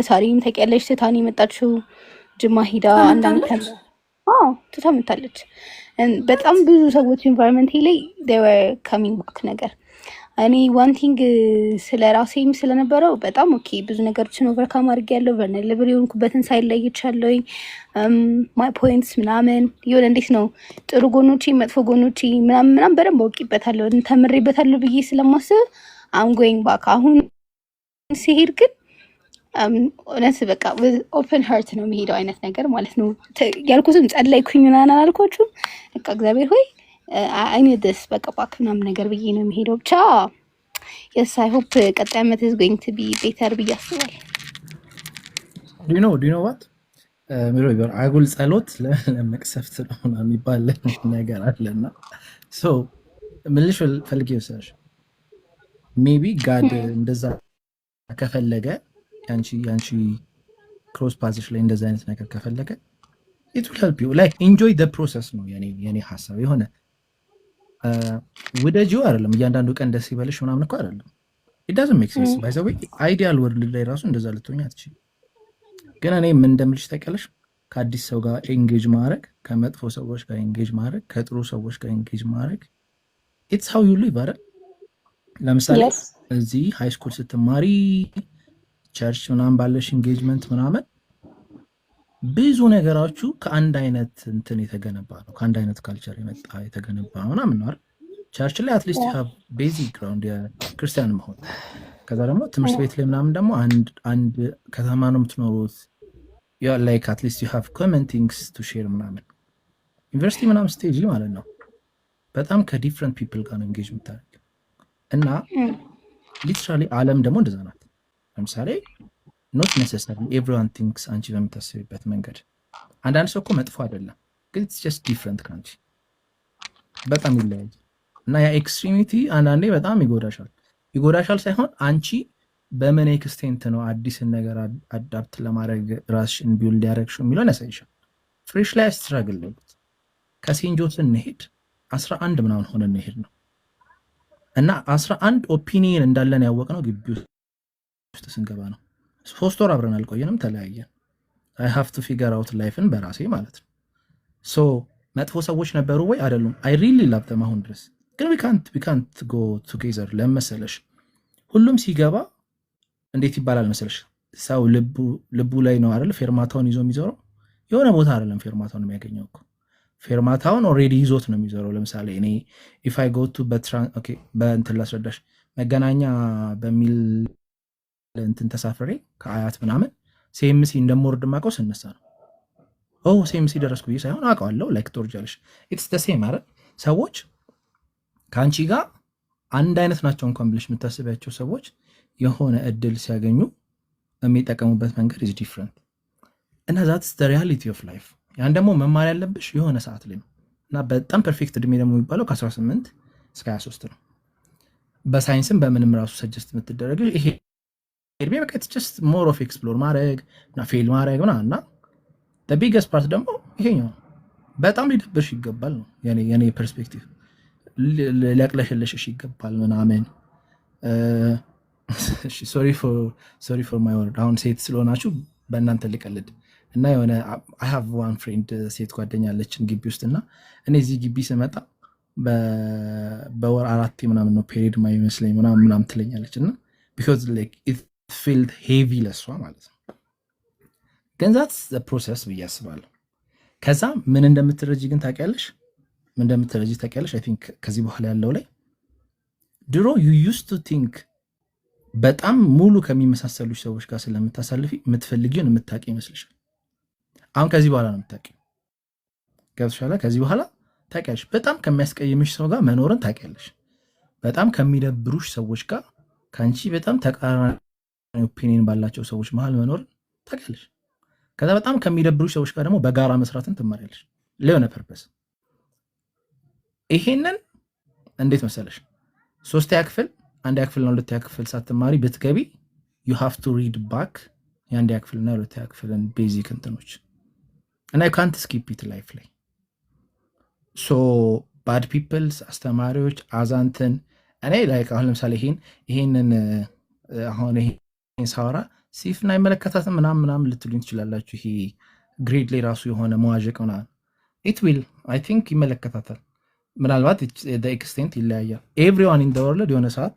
ሳሪም ታውቂያለሽ፣ ትታን የመጣችው ጅማ ሂዳ አንድ አመት ትመጣለች። ተምራ፣ አዎ ትታ መታለች። በጣም ብዙ ሰዎች environment ኤ ላይ they were coming back ነገር። እኔ one thing ስለ ራሴም ስለነበረው በጣም okay፣ ብዙ ነገሮችን overcome አድርጌያለሁ። Vulnerable የሆንኩበትን side ለይቻለሁኝ። My points ምናምን የሆነ እንዴት ነው ጥሩ ጎኖቼ፣ መጥፎ ጎኖቼ ምናምን ምናምን በደንብ አውቂበታለሁ፣ ተምሬበታለሁ ብዬ ስለማስብ I'm going back። አሁን ሲሄድ ግን እውነት በቃ open heart ነው የሚሄደው አይነት ነገር ማለት ነው። ያልኩትም ጸለይኩኝ ምናምን አላልኳችሁም። በቃ እግዚአብሔር ሆይ I need this በቃ back ምናምን ነገር ብዬ ነው የሚሄደው። ብቻ yes, I hope ቀጣይ ዓመት is going to be better ብዬ አስባለሁ። Do you know what ምሮ ይባላል? አጉል ጸሎት ለመቅሰፍት ነው ምናምን የሚባል ነገር አለና so ምልሽ ፈልጌ መሰለሽ maybe God እንደዛ ከፈለገ ያንቺ cross path ሽ ላይ እንደዛ አይነት ነገር ከፈለገ It will help you, like, enjoy the process ነው የኔ ሀሳብ። የሆነ ውደጂው አይደለም፣ እያንዳንዱ ቀን ደስ ይበልሽ ምናምን እኮ አይደለም። It doesn't make sense, by the way. Ideal world ላይ ራሱ እንደዛ ልትሆኝ አትችይም። ግን እኔ ምን እንደምልሽ ታውቂያለሽ? ከአዲስ ሰው ጋር engage ማድረግ፣ ከመጥፎ ሰዎች ጋር engage ማድረግ፣ ከጥሩ ሰዎች ጋር engage ማድረግ፣ it's how you live አይደል? ለምሳሌ እዚህ high school ስትማሪ church ምናምን ባለሽ engagement ምናምን ብዙ ነገራችሁ ከአንድ አይነት እንትን የተገነባ ነው፣ ከአንድ አይነት culture የመጣ የተገነባ ምናምን ነው አይደል? Church ላይ at least have basic ground የክርስቲያን መሆን። ከዛ ደግሞ ትምህርት ቤት ላይ ምናምን ደግሞ አንድ ከተማ ነው የምትኖሩት፣ like, at least you have common things to share ምናምን። ዩኒቨርሲቲ ምናምን stage ማለት ነው በጣም ከ different people ጋር ነው engage የምታደርጊው እና literally ዓለም ደግሞ እንደዛ ናት። ለምሳሌ not necessarily everyone thinks አንቺ በምታስቢበት መንገድ። አንዳንድ ሰው እኮ መጥፎ አይደለም፣ ግን it's just different፣ ከአንቺ በጣም ይለያያል። እና ያ extremity አንዳንዴ በጣም ይጎዳሻል። ይጎዳሻል ሳይሆን አንቺ በምን extent ነው አዲስን ነገር adapt ለማድረግ ራስሽን build ያደረግሽው የሚለውን ያሳይሻል። Fresh ላይ struggle ለት ከሴንጆ ስንሄድ 11 ምናምን ሆነን እንሄድ ነው እና 11 opinion እንዳለን ያወቅነው ግቢ ውስጥ ስንገባ ነው። 3 ወር አብረን አልቆየንም፣ ተለያየን። I have to figure out life ን በራሴ ማለት ነው። So መጥፎ ሰዎች ነበሩ ወይ? አይደሉም። I really love them አሁን ድረስ፣ ግን ዊካንት ጎ ቱጌዘር። ለመሰለሽ ሁሉም ሲገባ እንዴት ይባላል መሰለሽ፣ ሰው ልቡ ላይ ነው አይደል ፌርማታውን ይዞ የሚዞረው? የሆነ ቦታ አይደለም ፌርማታውን የሚያገኘው እኮ፣ ፌርማታውን already ይዞት ነው የሚዞረው። ለምሳሌ እኔ if I go to በእንትን ላስረዳሽ፣ መገናኛ በሚል እንትን ተሳፍሬ ከአያት ምናምን ሲኤምሲ እንደምወርድ ማውቀው ስነሳ ነው። Oh, ሲኤምሲ ደረስኩ ብዬ ሳይሆን አውቀዋለሁ። Like ትወርጃለሽ። It's the same አይደል? ሰዎች ከአንቺ ጋር አንድ አይነት ናቸው እንኳን ብለሽ የምታስቢያቸው ሰዎች የሆነ እድል ሲያገኙ የሚጠቀሙበት መንገድ is different እና that's the reality of life። ያን ደግሞ መማር ያለብሽ የሆነ ሰዓት ላይ ነው እና በጣም perfect እድሜ ደግሞ የሚባለው ከ18 እስከ 23 ነው። በሳይንስም በምንም ራሱ suggest የምትደረግ ይሄ እድሜ በቃ just more of explore ማድረግ እና fail ማድረግ ምናምን እና biggest part ደግሞ ይሄኛው ነው። በጣም ሊደብርሽ ይገባል ነው የኔ perspective። ሊያቅለሸለሽሽ ይገባል ምናምን። Sorry for my word፣ አሁን ሴት ስለሆናችሁ በእናንተ ልቀልድ እና የሆነ I have one friend፣ ሴት ጓደኛ አለችን ግቢ ውስጥ፣ እና እኔ እዚህ ግቢ ስመጣ በወር አራቴ ምናምን ነው period ማይመስለኝ ምናምን ምናምን ትለኛለች እና because like it felt heavy ለሷ ማለት ነው። ግን that's process ብዬ አስባለሁ። ከዛ ምን እንደምትረጂ ግን ታውቂያለሽ፣ ምን እንደምትረጂ ታውቂያለሽ። I think ከዚህ በኋላ ያለው ላይ ድሮ you used to think በጣም ሙሉ ከሚመሳሰሉ ሰዎች ጋር ስለምታሳልፊ የምትፈልጊውን የምታውቂ ይመስልሻል። አሁን ከዚህ በኋላ ነው የምታውቂው። ገብቶሻል? ከዚህ በኋላ ታውቂያለሽ። በጣም ከሚያስቀይምሽ ሰው ጋር መኖርን ታውቂያለሽ። በጣም ከሚደብሩሽ ሰዎች ጋር፣ ከአንቺ በጣም ተቃራኒ opinion ባላቸው ሰዎች መሀል መኖርን ታውቂያለሽ። ከዛ በጣም ከሚደብሩሽ ሰዎች ጋር ደግሞ በጋራ መስራትን ትማሪያለሽ ለሆነ purpose። ይሄንን እንዴት መሰለሽ፣ ሶስተኛ ክፍል፣ አንደኛ ክፍልና ሁለተኛ ክፍል ሳትማሪ ብትገቢ you have to read back የአንደኛ ክፍልና የሁለተኛ ክፍልን basic እንትኖች እና ካንት ስኪፕ ኢት ላይፍ ላይ። So bad peoples፣ አስተማሪዎች፣ አዛንትን እኔ like አሁን ለምሳሌ ይሄንን አሁን ይሄን ሳወራ ሲፍን አይመለከታትም ምናምን ምናምን ልትሉኝ ትችላላችሁ። ይሄ grade ላይ ራሱ የሆነ መዋዠቅ ምናምን it will, I think ይመለከታታል። ምናልባት extent ይለያያል። Everyone in world የሆነ ሰዓት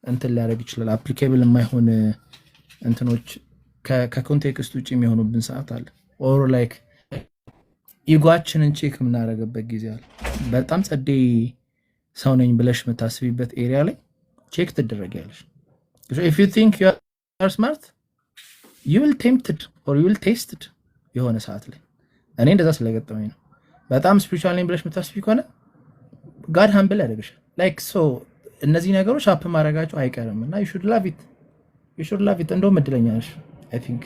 እንትን ሊያደርግ ይችላል። Applicable የማይሆን እንትኖች ከ context ውጭ የሚሆኑብን ሰዓት አለ። Or like ego ኣችንን check የምናደርግበት ጊዜ አለ። በጣም ጸዴ ሰው ነኝ ብለሽ የምታስቢበት area ላይ check ትደረጊያለሽ። If you think you are smart, you will tempted or you will tested የሆነ ሰዓት ላይ። እኔ እንደዛ ስለገጠመኝ ነው። በጣም spiritual ነኝ ብለሽ የምታስቢ ከሆነ God humble ያደርግሻል። Like, so እነዚህ ነገሮች happen ማድረጋቸው አይቀርም እና you should love it, you should love it። እንደውም እድለኛ ነሽ I think።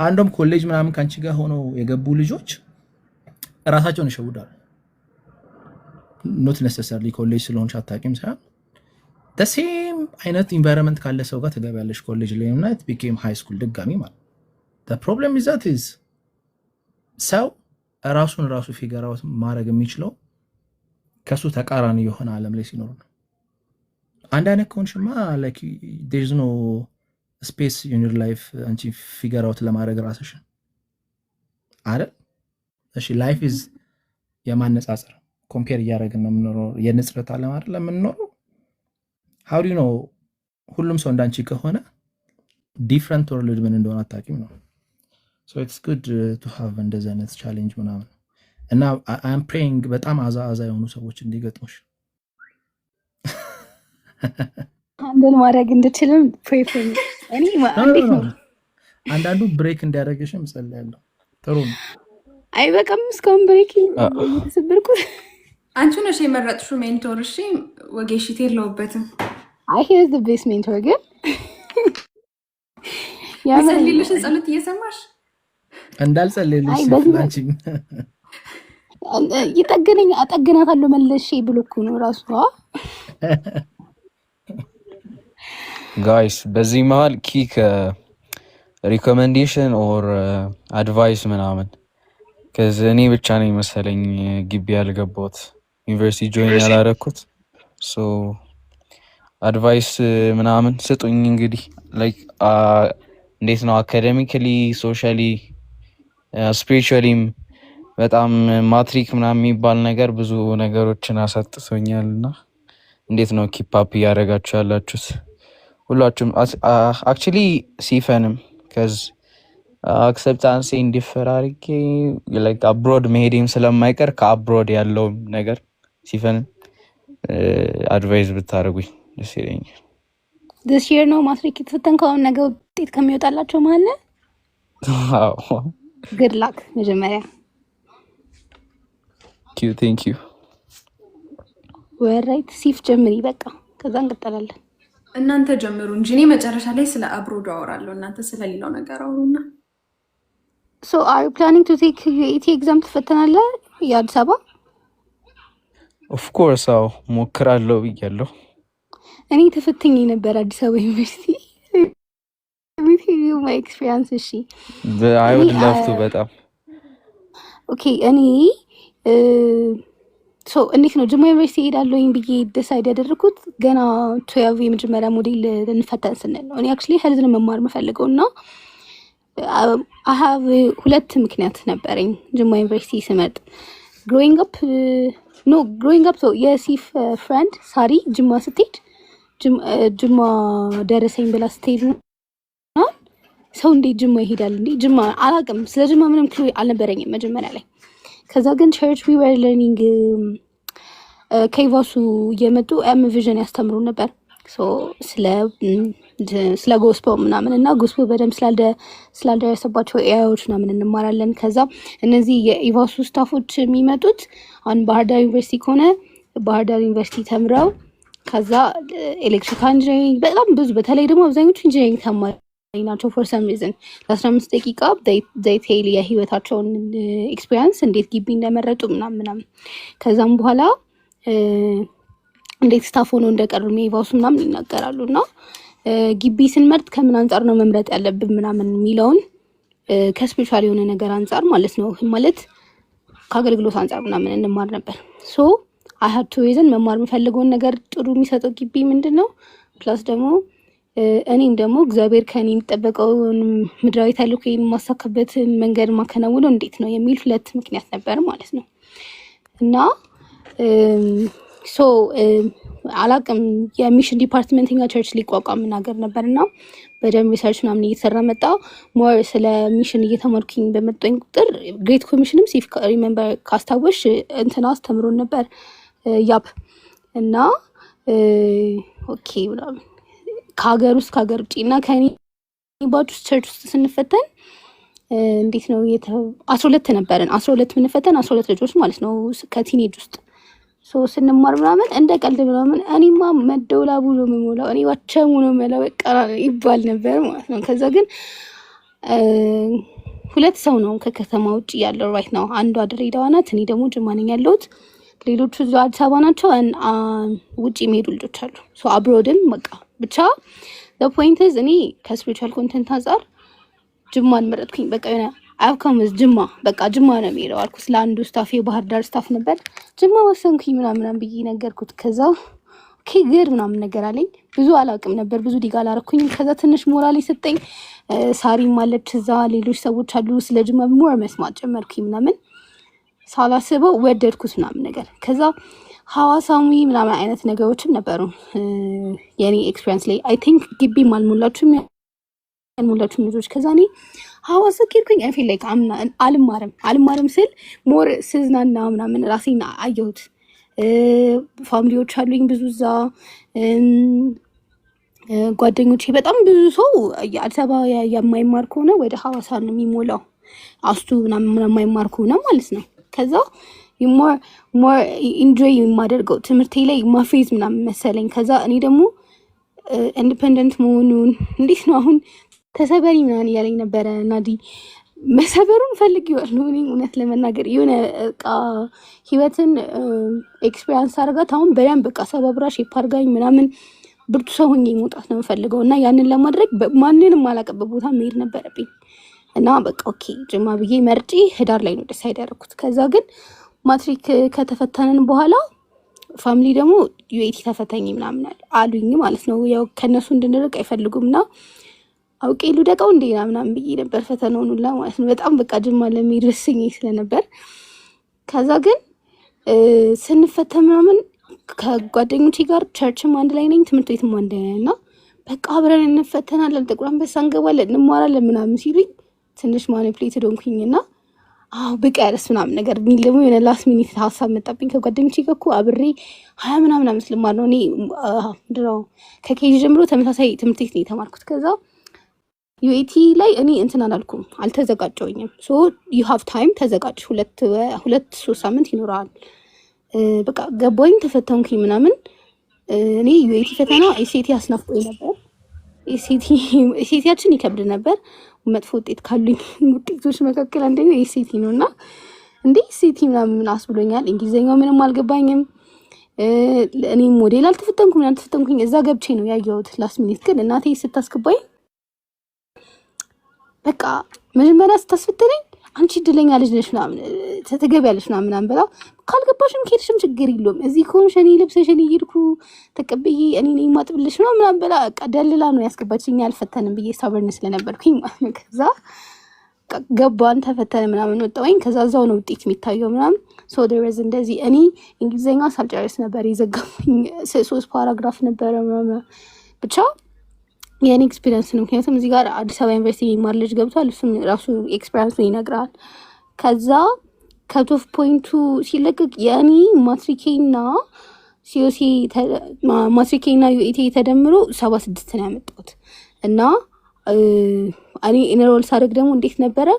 አንዶም ኮሌጅ ምናምን ከአንቺ ጋር ሆነው የገቡ ልጆች እራሳቸውን ይሸውዳሉ። Not necessarily ኮሌጅ ስለሆንሽ አታውቂም ሳይሆን same አይነት environment ካለ ሰው ጋር ትገቢያለሽ ኮሌጅ ላይ እና became high school ድጋሚ ማለት። Problem is that is ሰው ራሱን ራሱ figure out ማድረግ የሚችለው ከእሱ ተቃራኒ የሆነ ዓለም ላይ ሲኖር ነው። አንድ አይነት ከሆንሽማ there's no space in your life አንቺ figure out ለማድረግ ራስሽን አይደል? እሺ፣ life is የማነጻጸር፣ compare እያደረግን ነው የምንኖረው። የንጽረት ዓለም አይደል የምንኖረው? How do you know? ሁሉም ሰው እንዳንቺ ከሆነ different world ምን እንደሆነ አታውቂም ነው። So it's good to have እንደዚህ አይነት challenge ምናምን። እና I'm praying በጣም አዛ አዛ የሆኑ ሰዎች እንዲገጥሙሽ። Handle ማድረግ እንድችልም pray for me። እኔ እንዴት ነው? አንዳንዱ break እንዲያደርግሽም ጸልያለሁ። ጥሩ ነው። አይ በቃም፣ እስካሁን break እየተሰበርኩት። አንቺ ነሽ የመረጥሽው mentor። እሺ ወጌሽት የለውበትም። አይ፣ he's the best mentor ግን የሚጸልይልሽን ጸሎት እየሰማሽ። እንዳልጸልይልሽ አንቺም። ይጠግነኝ፣ አጠግናታለሁ መለሼ ብሎ እኮ ነው ራሱ። Guys፣ በዚህ መሀል quick recommendation or advice ምናምን፣ 'cause እኔ ብቻ ነኝ መሰለኝ ግቢ ያልገባሁት፣ ዩኒቨርሲቲ join ያላረኩት። So advice ምናምን ስጡኝ። እንግዲህ like እንዴት ነው academically፣ socially፣ spiritually ም በጣም ማትሪክ ምናምን የሚባል ነገር ብዙ ነገሮችን አሳጥቶኛል። እና እንዴት ነው keep up እያደረጋችሁ ያላችሁት ሁላችሁም? Actually ሲፈንም 'cause acceptance እንዲፈር አድርጌ abroad መሄዴም ስለማይቀር ከ abroad ያለው ነገር ሲፈንም advise ብታደርጉኝ ደስ ይለኛል። This year ነው ማትሪክ የተፈተንከው? አሁን ነገ ውጤት ከሚወጣላቸው መሀል ነህ? አዎ። Good luck መጀመሪያ። Thank you. Alright፣ ሲፍ ጀምሪ በቃ፣ ከዛ እንቀጠላለን። እናንተ ጀምሩ እንጂ እኔ መጨረሻ ላይ ስለ abroad አወራለሁ። እናንተ ስለሌላው ነገር አውሩና። So are you planning to take UAT exam? ትፈተናለህ የአዲስ አበባ? Of course፣ አዎ፣ ሞክራለሁ ብያለሁ። እኔ ተፈትኜ ነበር አዲስ አበባ ዩኒቨርሲቲ። My experience፣ እሺ። I would love to በጣም። Okay፣ እኔ so እንዴት ነው፣ ጅማ ዩኒቨርሲቲ እሄዳለሁኝ ብዬ decide ያደረኩት ገና 12 የመጀመሪያ ሞዴል እንፈተን ስንል ነው። እኔ actually health ነው መማር የምፈልገው እና I have ሁለት ምክንያት ነበረኝ ጅማ ዩኒቨርሲቲ ስመርጥ። Growing up, no, growing up የሲፍ friend ሳሪ ጅማ ስትሄድ፣ ጅማ ደረሰኝ ብላ ስትሄድ ሰው እንዴት ጅማ ይሄዳል እንዴ? ጅማ አላውቅም። ስለ ጅማ ምንም clue አልነበረኝም መጀመሪያ ላይ። ከዛ ግን church we were learning፣ ከኢቫሱ እየመጡ M Vision ያስተምሩ ነበር ስለ gospel ምናምን እና gospel በደንብ ስላልደረሰባቸው area ዎች ምናምን እንማራለን። ከዛ እነዚህ የኢቫሱ staff ኦች የሚመጡት አሁን ባህር ዳር ዩኒቨርሲቲ ከሆነ ባህር ዳር ዩኒቨርሲቲ ተምረው ከዛ electrical engineering፣ በጣም ብዙ፣ በተለይ ደግሞ አብዛኞቹ engineering ተማሪ ናቸው። For some reason ለ15 ደቂቃ they tell የህይወታቸውን experience፣ እንዴት ግቢ እንደመረጡ ምናምን ምናምን፣ ከዛም በኋላ እንዴት staff ሆነው እንደቀሩ የኢቫሱ ምናምን ይናገራሉ። እና ግቢ ስንመርጥ ከምን አንጻር ነው መምረጥ ያለብን ምናምን የሚለውን፣ ከ spiritual የሆነ ነገር አንጻር ማለት ነው፣ ማለት ከአገልግሎት አንጻር ምናምን እንማር ነበር። So I had two reason፣ መማር የምፈልገውን ነገር ጥሩ የሚሰጠው ግቢ ምንድን ነው፣ plus ደግሞ እኔም ደግሞ እግዚአብሔር ከእኔ የሚጠበቀውን ምድራዊ ተልእኮ የማሳካበትን መንገድ ማከናውነው እንዴት ነው የሚል ሁለት ምክንያት ነበር ማለት ነው። እና so አላቅም፣ የ mission department እኛ church ሊቋቋም ነገር ነበር እና በደንብ research ምናምን እየተሰራ መጣ። More ስለ mission እየተማርኩኝ በመጣኝ ቁጥር Great Commission ም ሲፍ remember ካስታወሽ እንትና አስተምሮን ነበር ያፕ። እና okay ምናምን ከሀገር ውስጥ፣ ከሀገር ውጭ እና ከኔ batch ውስጥ church ውስጥ ስንፈተን እንዴት ነው፣ 12 ነበርን። 12 ምንፈተን፣ 12 ልጆች ማለት ነው ከ teenage ውስጥ። So ስንማር ምናምን እንደ ቀልድ ምናምን እኔማ መደውላቡ ነው የምሞላው፣ እኔ ዋቸሙ ነው የምለው በቃ ይባል ነበር ማለት ነው። ከዛ ግን ሁለት ሰው ነው ከከተማ ውጭ ያለው right now። አንዷ ድሬዳዋ ናት፣ እኔ ደግሞ ጅማ ነኝ ያለሁት። ሌሎቹ እዚሁ አዲስ አበባ ናቸው። ውጭ የሚሄዱ ልጆች አሉ። So abroad ም በቃ ብቻ point is እኔ ከ spiritual content አንጻር ጅማን መረጥኩኝ። በቃ የሆነ Outcome ጅማ፣ በቃ ጅማ ነው የሚሄደው አልኩት። ለአንዱ staff፣ የባህር ዳር staff ነበር። ጅማ ወሰንኩኝ ምናምን ብዬ ነገርኩት። ከዛ okay good ምናምን ነገር አለኝ። ብዙ አላውቅም ነበር፣ ብዙ dig አላረኩኝም። ከዛ ትንሽ ሞራል የሰጠኝ ሳሪም አለች እዛ፣ ሌሎች ሰዎች አሉ። ስለ ጅማ more መስማት ጀመርኩኝ ምናምን፣ ሳላስበው ወደድኩት ምናምን ነገር። ከዛ ሐዋሳዊ ምናምን አይነት ነገሮችም ነበሩ የኔ experience ላይ። I think ግቢም አልሞላችሁም ያልሞላችሁም ልጆች። ከዛ እኔ ሐዋሳ ከሄድኩኝ I feel like አምና አልማርም፣ አልማርም ስል more ስዝናና ምናምን ራሴን አየሁት። Family ዎች አሉኝ ብዙ እዛ፣ ጓደኞቼ በጣም ብዙ። ሰው የአዲስ አበባ የማይማር ከሆነ ወደ ሐዋሳ ነው የሚሞላው፣ አስቱ ምናምን የማይማር ከሆነ ማለት ነው። ከዛ more enjoy የማደርገው ትምህርቴ ላይ ማፌዝ ምናምን መሰለኝ። ከዛ እኔ ደግሞ independent መሆኑን እንዴት ነው አሁን ተሰበሪ ምናምን እያለኝ ነበረ ናዲ። መሰበሩን ፈልጌዋለሁ። እኔ እውነት ለመናገር የሆነ በቃ ህይወትን experience አድርጋት አሁን በደንብ በቃ ሰባብራ shape አድርጋኝ ምናምን ብርቱ ሰው ሆኜ መውጣት ነው የምፈልገው እና ያንን ለማድረግ ማንንም አላውቅበት ቦታ መሄድ ነበረብኝ እና በቃ okay ጅማ ብዬ መርጬ ህዳር ላይ ነው decide ያደረኩት። ከዛ ግን ማትሪክ ከተፈተንን በኋላ family ደግሞ UAT ተፈተኝ ምናምን አሉኝ ማለት ነው። ያው ከእነሱ እንድንርቅ አይፈልጉም እና አውቄ ልውደቀው እንዴ ምናምን ብዬ ነበር ፈተናውን ሁላ ማለት ነው። በጣም በቃ ጅማ ለመሄድ ወስኜ ስለነበር። ከዛ ግን ስንፈተን ምናምን ከጓደኞቼ ጋር church ም አንድ ላይ ነኝ፣ ትምህርት ቤትም አንድ ላይ ነኝ እና በቃ አብረን እንፈተናለን፣ ጥቁር አንበሳ እንገባለን፣ እንማራለን ምናምን ሲሉኝ ትንሽ manipulated ሆንኩኝና አዎ ብቀርስ ምናምን ነገር የሚል ደግሞ የሆነ last minute ሀሳብ መጣብኝ። ከጓደኞቼ ጋር እኮ አብሬ 20 ምናምን ዓመት ልማር ነው። እኔ ድሮ ከ KG ጀምሮ ተመሳሳይ ትምህርት ቤት ነው የተማርኩት። ከዛ UAT ላይ እኔ እንትን አላልኩም፣ አልተዘጋጀውኝም። So you have time፣ ተዘጋጅ፣ 2-3 ሳምንት ይኖረዋል። በቃ ገባኝ፣ ተፈተንኩኝ ምናምን። እኔ UAT ፈተና SAT አስናፍቆኝ ነበር። SAT ያችን ይከብድ ነበር። መጥፎ ውጤት ካሉኝ ውጤቶች መካከል አንደኛው SAT ነው እና እንዴ SAT ምናምን አስብሎኛል። እንግሊዝኛው ምንም አልገባኝም። እኔም ሞዴል አልተፈተንኩም፣ ምን አልተፈተንኩኝ። እዛ ገብቼ ነው ያየሁት last minute። ግን እናቴ ስታስገባኝ በቃ መጀመሪያ ስታስፈትነኝ አንቺ እድለኛ ልጅ ነሽ ምናምን ትገቢያለሽ ምናምን ምናምን ብላ፣ ካልገባሽም ከሄድሽም ችግር የለውም፣ እዚህ ከሆንሽ እኔ ልብስሽን እየሄድኩ ተቀብዬ እኔ ነኝ የማጥብልሽ ነው ምናምን ብላ በቃ ደልላ ነው ያስገባችኝ። አልፈተንም ብዬ stubborn ስለነበርኩኝ ማለት ነው። ከዛ ገባን፣ ተፈተነ ምናምን፣ ወጣሁኝ። ከዛ እዛው ነው ውጤት የሚታየው ምናምን። So there was እንደዚህ እኔ እንግሊዝኛ ሳልጨርስ ነበር የዘጋብኝ። ሶስት paragraph ነበረ ምናምን። ብቻ የእኔ experience ነው። ምክንያቱም እዚህ ጋር አዲስ አበባ ዩኒቨርሲቲ የሚማር ልጅ ገብቷል። እሱም ራሱ experience ኡን ይነግራል። ከዛ cutoff point ኡ ሲለቀቅ የእኔ ማትሪኬና COC፣ ማትሪኬና UAT ተደምሮ 76 ነው ያመጣሁት። እና እኔ enroll ሳደርግ ደግሞ እንዴት ነበረ፣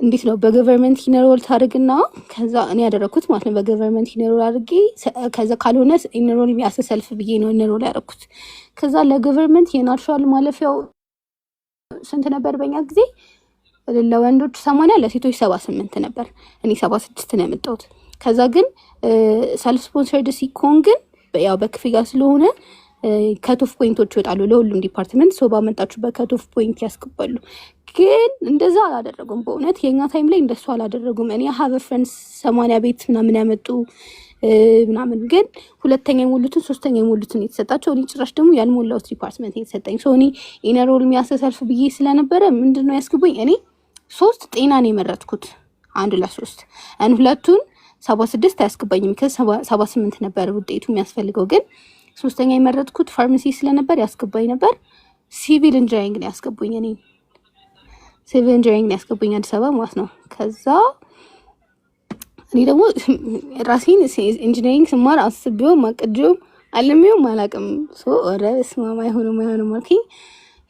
እንዴት ነው፣ በ government enroll ታደርግና ከዛ እኔ ያደረግኩት ማለት ነው በ government enroll አድርጌ ከዛ ካልሆነ enroll as a self ብዬ ነው enroll ያደረግኩት። ከዛ ለ government የ natural ማለፊያው ስንት ነበር በኛ ጊዜ? ለወንዶች 80፣ ለሴቶች 78 ነበር። እኔ 76 ነው ያመጣሁት። ከዛ ግን self sponsored ሲኮን ግን ያው በክፍያ ስለሆነ cutoff point ኦች ይወጣሉ ለሁሉም department። So ባመጣችሁበት cutoff point ያስገባሉ። ግን እንደዛ አላደረጉም። በእውነት የኛ time ላይ እንደሱ አላደረጉም። እኔ have friends 80 ቤት ምናምን ያመጡ ምናምን፣ ግን ሁለተኛ የሞሉትን ሶስተኛ የሞሉትን የተሰጣቸው፣ እኔ ጭራሽ ደግሞ ያልሞላሁት department የተሰጠኝ። So እኔ enroll me as a self ብዬ ስለነበረ ምንድን ነው ያስገቡኝ። እኔ ሶስት ጤናን የመረጥኩት አንድ ለሶስት ሁለቱን 76 አያስገባኝም። 78 ነበር ውጤቱ የሚያስፈልገው። ግን ሶስተኛ የመረጥኩት ፋርማሲ ስለነበር ያስገባኝ ነበር። Civil engineering ነው ያስገቡኝ። እኔ civil engineering ነው ያስገቡኝ አዲስ አበባ ማለት ነው። ከዛ እኔ ደግሞ ራሴን engineering ስማር አስቤውም አቅጄውም አልሜውም አላውቅም። So ኧረ በስመ አብ አይሆንም አይሆንም አልኩኝ።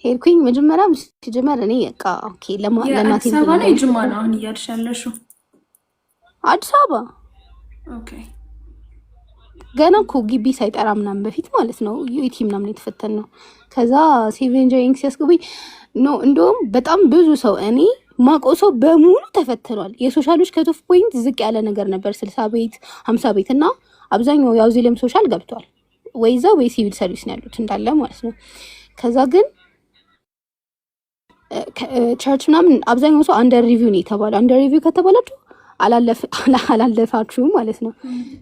ሄድኩኝ። መጀመሪያም ሲጀመር እኔ በቃ okay ለእናቴ የአዲስ አበባ ነው የጅማ ነው አሁን እያልሽ ያለሽው? አዲስ አበባ። Okay። ገና እኮ ግቢ ሳይጠራ ምናምን በፊት ማለት ነው UAT ምናምን የተፈተን ነው። ከዛ civil engineering ሲያስገቡኝ no እንደውም በጣም ብዙ ሰው፣ እኔ ማውቀው ሰው በሙሉ ተፈትኗል። የ social ኦች cutoff point ዝቅ ያለ ነገር ነበር፣ 60 ቤት፣ 50 ቤት እና አብዛኛው የአውዚለም social ገብቷል። ወይ እዛ ወይ civil service ነው ያሉት እንዳለ ማለት ነው። ከዛ ግን Church ምናምን አብዛኛው ሰው under review ነው የተባለው። Under review ከተባላችሁ አላለፋችሁም ማለት ነው።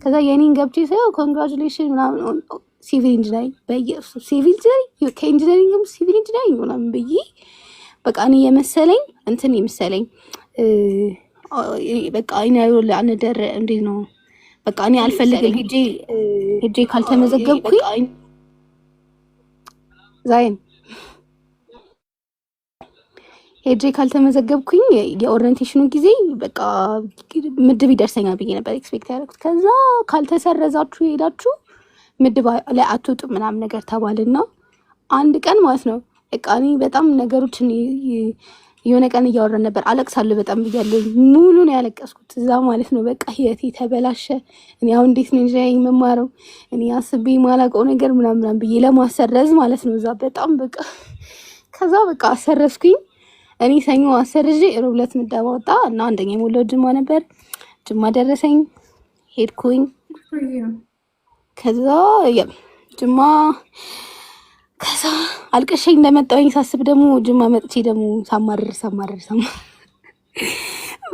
ከዛ የኔን ገብቼ ሳየው congratulation ምናምን civil engineering፣ በኢየሱስ civil engineering፣ ከ engineering ም civil engineering ምናምን ብዬ በቃ እኔ የመሰለኝ እንትን የመሰለኝ በቃ እኔ አንደር እንዴት ነው፣ በቃ እኔ አልፈልግም፣ ሄጄ ካልተመዘገብኩኝ ዛይን ሄጄ ካልተመዘገብኩኝ የ orientation ኑ ጊዜ በቃ ምድብ ይደርሰኛል ብዬ ነበር expect ያደረኩት። ከዛ ካልተሰረዛችሁ ሄዳችሁ ምድብ ላይ አትወጡም ምናምን ነገር ተባልና አንድ ቀን ማለት ነው በቃ እኔ በጣም ነገሮችን የሆነ ቀን እያወራን ነበር። አለቅሳለሁ በጣም ብያለሁ። ሙሉ ነው ያለቀስኩት እዛ ማለት ነው። በቃ ህይወቴ ተበላሸ። እኔ አሁን እንዴት ነው engineering የምማረው? እኔ አስቤ የማላውቀው ነገር ምናምን ምናምን ብዬ ለማሰረዝ ማለት ነው እዛ በጣም በቃ። ከዛ በቃ አሰረዝኩኝ። እኔ ሰኞ አሰርዤ ሮብ ዕለት ምደባ ወጣ እና አንደኛ የሞላው ጅማ ነበር። ጅማ ደረሰኝ፣ ሄድኩኝ። ከዛ ጅማ ከዛ አልቅሼ እንደመጣሁኝ ሳስብ ደግሞ ጅማ መጥቼ ደግሞ ሳማርር ሳማርር ሳማርር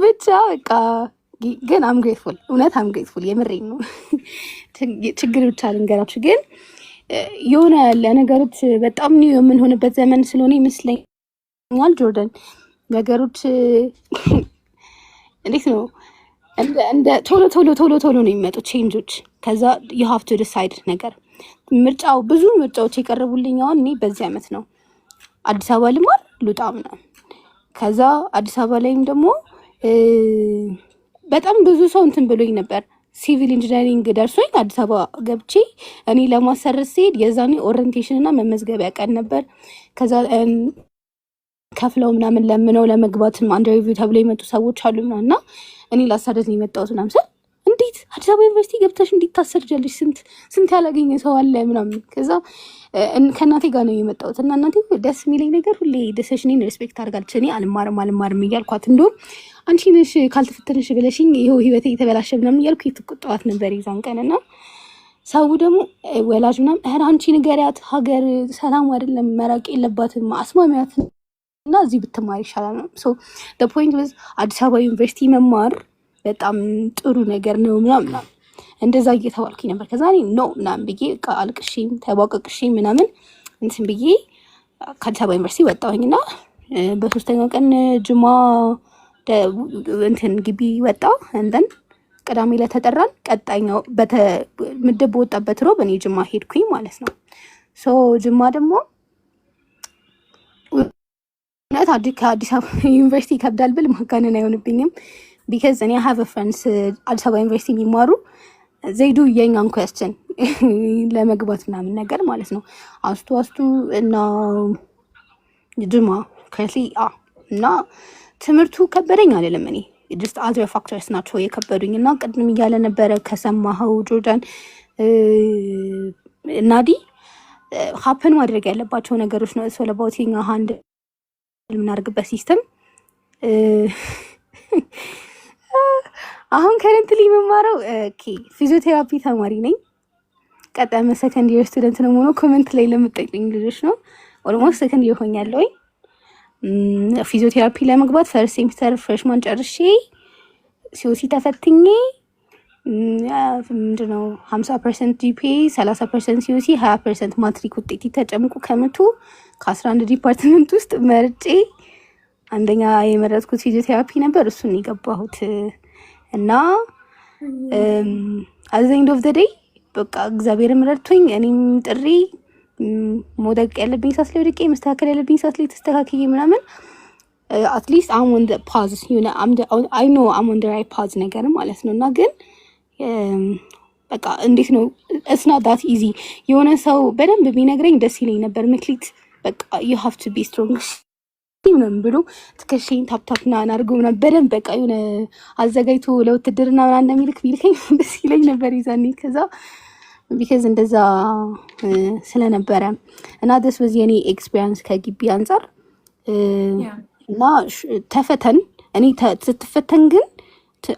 ብቻ በቃ ግን I'm grateful፣ እውነት I'm grateful፣ የምሬን ነው። ችግር ብቻ ልንገራችሁ ግን የሆነ ለነገሮች በጣም new የምንሆንበት ዘመን ስለሆነ ይመስለኛል ጆርደን፣ ነገሮች እንዴት ነው እንደ ቶሎ ቶሎ ቶሎ ቶሎ ነው የሚመጡ change ኦች። ከዛ you have to decide ነገር ምርጫው ብዙ ምርጫዎች የቀረቡልኝ አሁን እኔ በዚህ ዓመት ነው፣ አዲስ አበባ ልማር ልውጣ ምናምን። ከዛ አዲስ አበባ ላይም ደግሞ በጣም ብዙ ሰው እንትን ብሎኝ ነበር። Civil engineering ደርሶኝ አዲስ አበባ ገብቼ እኔ ለማሰረዝ ስሄድ የዛኔ orientation እና መመዝገቢያ ቀን ነበር። ከዛ ከፍለው ምናምን ለምነው ለመግባትም under review ተብሎ የመጡ ሰዎች አሉ ምናምን እና እኔ ላሳደድ ነው የመጣሁት ምናምን ስል እንዴት አዲስ አበባ ዩኒቨርሲቲ ገብተሽ እንዴት ታሰርጃለሽ? ስንት ስንት ያላገኘ ሰው አለ ምናምን። ከዛ ከእናቴ ጋር ነው የመጣሁት እና እናቴ ደስ የሚለኝ ነገር ሁሌ decision ኔን respect አድርጋለች። እኔ አልማርም አልማርም እያልኳት እንደውም አንቺ ነሽ ካልተፈተንሽ ብለሽኝ ይኸው ህይወቴ የተበላሸ ምናምን እያልኩ የተቆጣኋት ነበር የዛን ቀን። እና ሰው ደግሞ ወላጅ ምናምን ኧረ አንቺ ንገሪያት፣ ሀገር ሰላም አይደለም፣ መራቅ የለባትም፣ አስማሚያት እና እዚህ ብትማር ይሻላል ነው። So the point was አዲስ አበባ ዩኒቨርሲቲ መማር በጣም ጥሩ ነገር ነው ምናምን ምናምን እንደዛ እየተባልኩኝ ነበር። ከዛ እኔ no ምናምን ብዬ በቃ አልቅሼም ተቧቀቅሼ ምናምን እንትን ብዬ ከአዲስ አበባ ዩኒቨርሲቲ ወጣሁኝና በሶስተኛው ቀን ጅማ እንትን ግቢ ወጣው and then ቅዳሜ ለተጠራን ቀጣኛው ምድብ በወጣበት ሮብ እኔ ጅማ ሄድኩኝ ማለት ነው። So ጅማ ደግሞ እውነት ከአዲስ አበባ ዩኒቨርሲቲ ይከብዳል ብል ማጋነን አይሆንብኝም። Because እኔ have friends አዲስ አበባ ዩኒቨርሲቲ የሚማሩ፣ they do የኛን question ለመግባት ምናምን ነገር ማለት ነው። አስቱ አስቱ እና ጅማ currently እና ትምህርቱ ከበደኝ አይደለም፣ እኔ just other factors ናቸው የከበዱኝ። እና ቅድም እያለ ነበረ ከሰማኸው ጆርዳን፣ ናዲ happen ማድረግ ያለባቸው ነገሮች ነው። It's all about የኛ handle የምናደርግበት system። አሁን currently የምማረው ፊዚዮቴራፒ ተማሪ ነኝ። ቀጣይ ዓመት second year student ነው የምሆነው። Comment ላይ ለምጠይቁኝ ልጆች ነው። Almost second year ሆኛለሁኝ። ፊዚዮቴራፒ ለመግባት first semester freshman ጨርሼ COC ተፈትኜ ምንድነው 50% GPA፣ 30% COC፣ 20% ማትሪክ ውጤት ተጨምቆ ከ100 ከ11 department ውስጥ መርጬ አንደኛ የመረጥኩት ፊዚዮቴራፒ ነበር። እሱን የገባሁት እና at the end of the day በቃ እግዚአብሔርም ረድቶኝ እኔም ጥሪ መውደቅ ያለብኝ ሰዓት ላይ ወድቄ መስተካከል ያለብኝ ሰዓት ላይ ተስተካክዬ ምናምን at least I'm on the path፣ I know I'm on the right path ነገር ማለት ነው። እና ግን በቃ እንዴት ነው it's not that easy። የሆነ ሰው በደንብ ቢነግረኝ ደስ ይለኝ ነበር። ምክሊት በቃ you have to be strong ምናምን ብሎ ትከሻዬን tap tap ምናምን አድርጎ ምናምን በደንብ በቃ የሆነ አዘጋጅቶ ለውትድርና ምናምን እንደሚልክ ቢልከኝ ደስ ይለኝ ነበር ይዛኔ። ከዛ because እንደዛ ስለነበረ እና this was የኔ experience ከግቢ አንጻር እና ተፈተን እኔ ስትፈተን ግን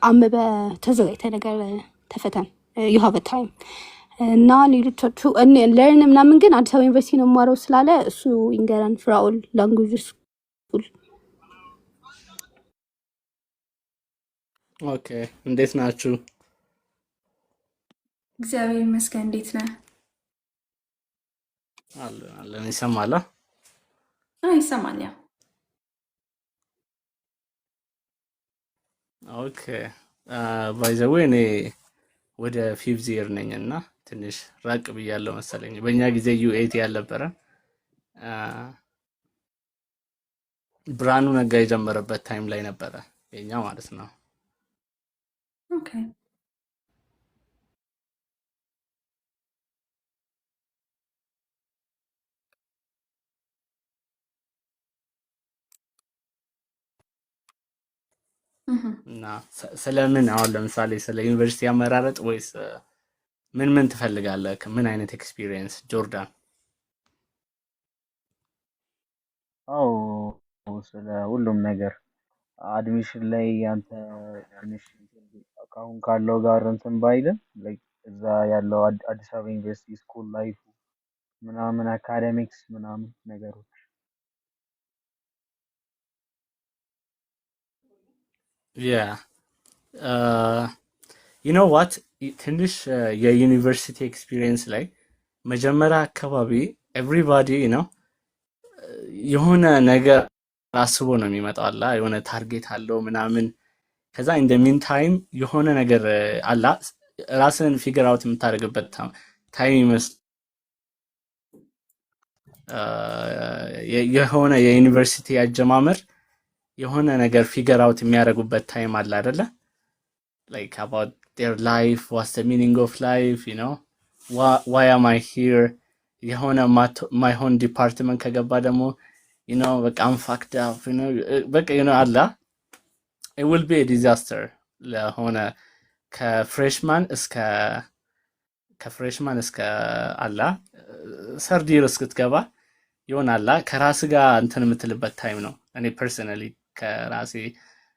አንብበ ተዘጋጅተ ነገር ተፈተን፣ you have time። እና ሌሎቻችሁ learn ምናምን ግን አዲስ አበባ ዩኒቨርሲቲ ነው የማረው ስላለ እሱ ይንገረን። ፍራኦል language school። Okay፣ እንዴት ናችሁ? እግዚአብሔር ይመስገን። እንዴት ነህ? አለን አለን። ይሰማል? ይሰማል። Yeah። Okay፣ by the way እኔ ወደ fifth year ነኝ እና ትንሽ ራቅ ብያለሁ መሰለኝ። በእኛ ጊዜ UAT ያልነበረ፣ ብርሃኑ ነጋ የጀመረበት time ላይ ነበረ የኛ ማለት ነው። Okay። እና ስለምን አሁን ለምሳሌ ስለ ዩኒቨርሲቲ አመራረጥ ወይስ ምን ምን ትፈልጋለህ? ምን አይነት experience ጆርዳን? አዎ፣ ስለ ሁሉም ነገር admission ላይ ያንተ ትንሽ ከአሁን ካለው ጋር እንትን ባይልም like እዛ ያለው አዲስ አበባ ዩኒቨርሲቲ school life ምናምን academics ምናምን ነገሮች። Yeah, you know what፣ ትንሽ የዩኒቨርሲቲ experience ላይ መጀመሪያ አካባቢ everybody የሆነ ነገር አስቦ ነው የሚመጣው፣ አላ የሆነ target አለው ምናምን። ከዛ in the meantime የሆነ ነገር አላ ራስን figure out የምታደርግበት time ይመስል የሆነ የዩኒቨርሲቲ አጀማመር የሆነ ነገር figure out የሚያደርጉበት time አለ አይደለ? Like about their life, what's the meaning of life, why am I here? የሆነ ማይሆን department ከገባ ደግሞ በቃ I'm fucked up በቃ አላ it will be a disaster ለሆነ ከ freshman እስከ አላ third year እስክትገባ ይሆናላ ከራስ ጋር እንትን የምትልበት time ነው። እኔ personally ከራሴ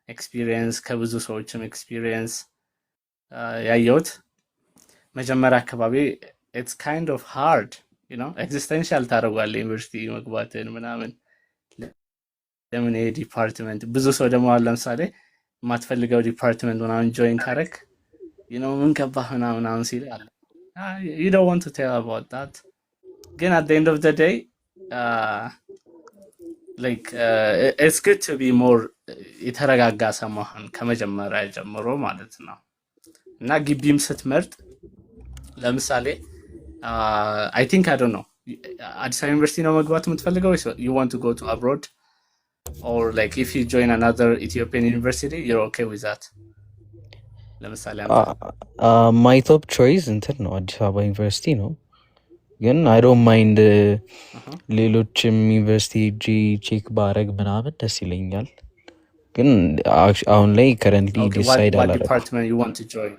experience ከብዙ ሰዎችም experience ያየሁት መጀመሪያ አካባቢ it's kind of hard, existential ታደርጓለህ ዩኒቨርሲቲ መግባትን ምናምን፣ ለምን ይሄ department። ብዙ ሰው ደግሞ አሁን ለምሳሌ የማትፈልገው department ምናምን join ካረክ ምን ገባህ ምናምን ምናምን ሲል አለ you don't want to tell about that። ግን at the end of the day, like it's good to be more የተረጋጋ ሰው መሆን ከመጀመሪያ ጀምሮ ማለት ነው። እና ግቢም ስትመርጥ ለምሳሌ I think, I don't know፣ አዲስ አበባ ዩኒቨርሲቲ ነው መግባት የምትፈልገው ወይስ you want to go to abroad, or like if you join another Ethiopian university, you're okay with that? ለምሳሌ አንተ። My top choice እንትን ነው፣ አዲስ አበባ ዩኒቨርሲቲ ነው። ግን I don't mind ሌሎችም ዩኒቨርሲቲ ሄጄ check ባረግ ምናምን ደስ ይለኛል። ግን አሁን ላይ currently Okay, what decide what አላረኩም። department you want to join?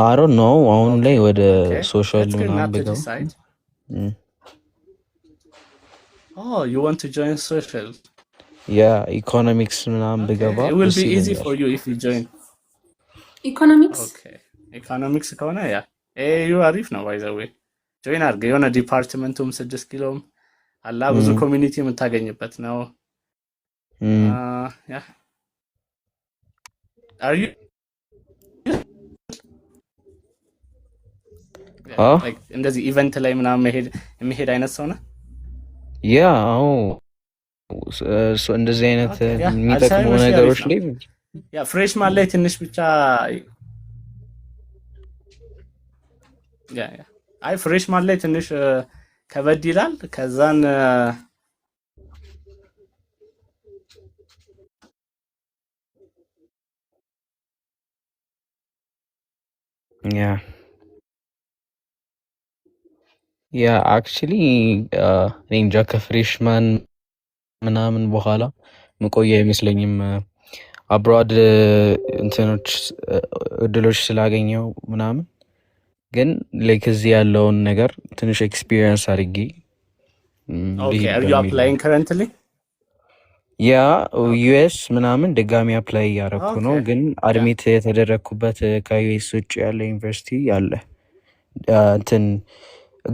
I don't know፣ አሁን ላይ ወደ social That's good ምናምን not to ብገባ decide. Oh, you want to join social. Yeah, economics ምናምን ብገባ It will ደስ be easy ይለኛል። for you if you join. Economics. Okay, economics ከሆነ yeah, AAU አሪፍ ነው። By the way, join አድርገህ የሆነ department ኡም 6 ኪሎም አላ ብዙ community የምታገኝበት ነው። Yeah, are you አ like እንደዚህ event ላይ ምናምን መሄድ የሚሄድ አይነት ሰው ነህ? Yeah፣ አዎ፣ እንደዚህ አይነት Okay, yeah፣ አዲስ አበባ የሚጠቅሙ ዩኒቨርሲቲ አሪፍ ነገሮች ነው። ላይ። Yeah, freshman ላይ ትንሽ ብቻ yeah፣ አይ freshman ላይ ትንሽ ከበድ ይላል። ከዛን Yeah, actually እኔ እንጃ፣ ከ freshman ምናምን በኋላ መቆያ አይመስለኝም። Abroad እንትኖች እድሎች ስላገኘው ምናምን፣ ግን like እዚህ ያለውን ነገር ትንሽ experience አድርጌ Okay, ልሂድ are you በሚል ነው። applying currently? Yeah, US ምናምን ድጋሚ apply እያረኩ ነው። ግን admit የተደረግኩበት ከ US ውጭ ያለ ዩኒቨርሲቲ አለ። እንትን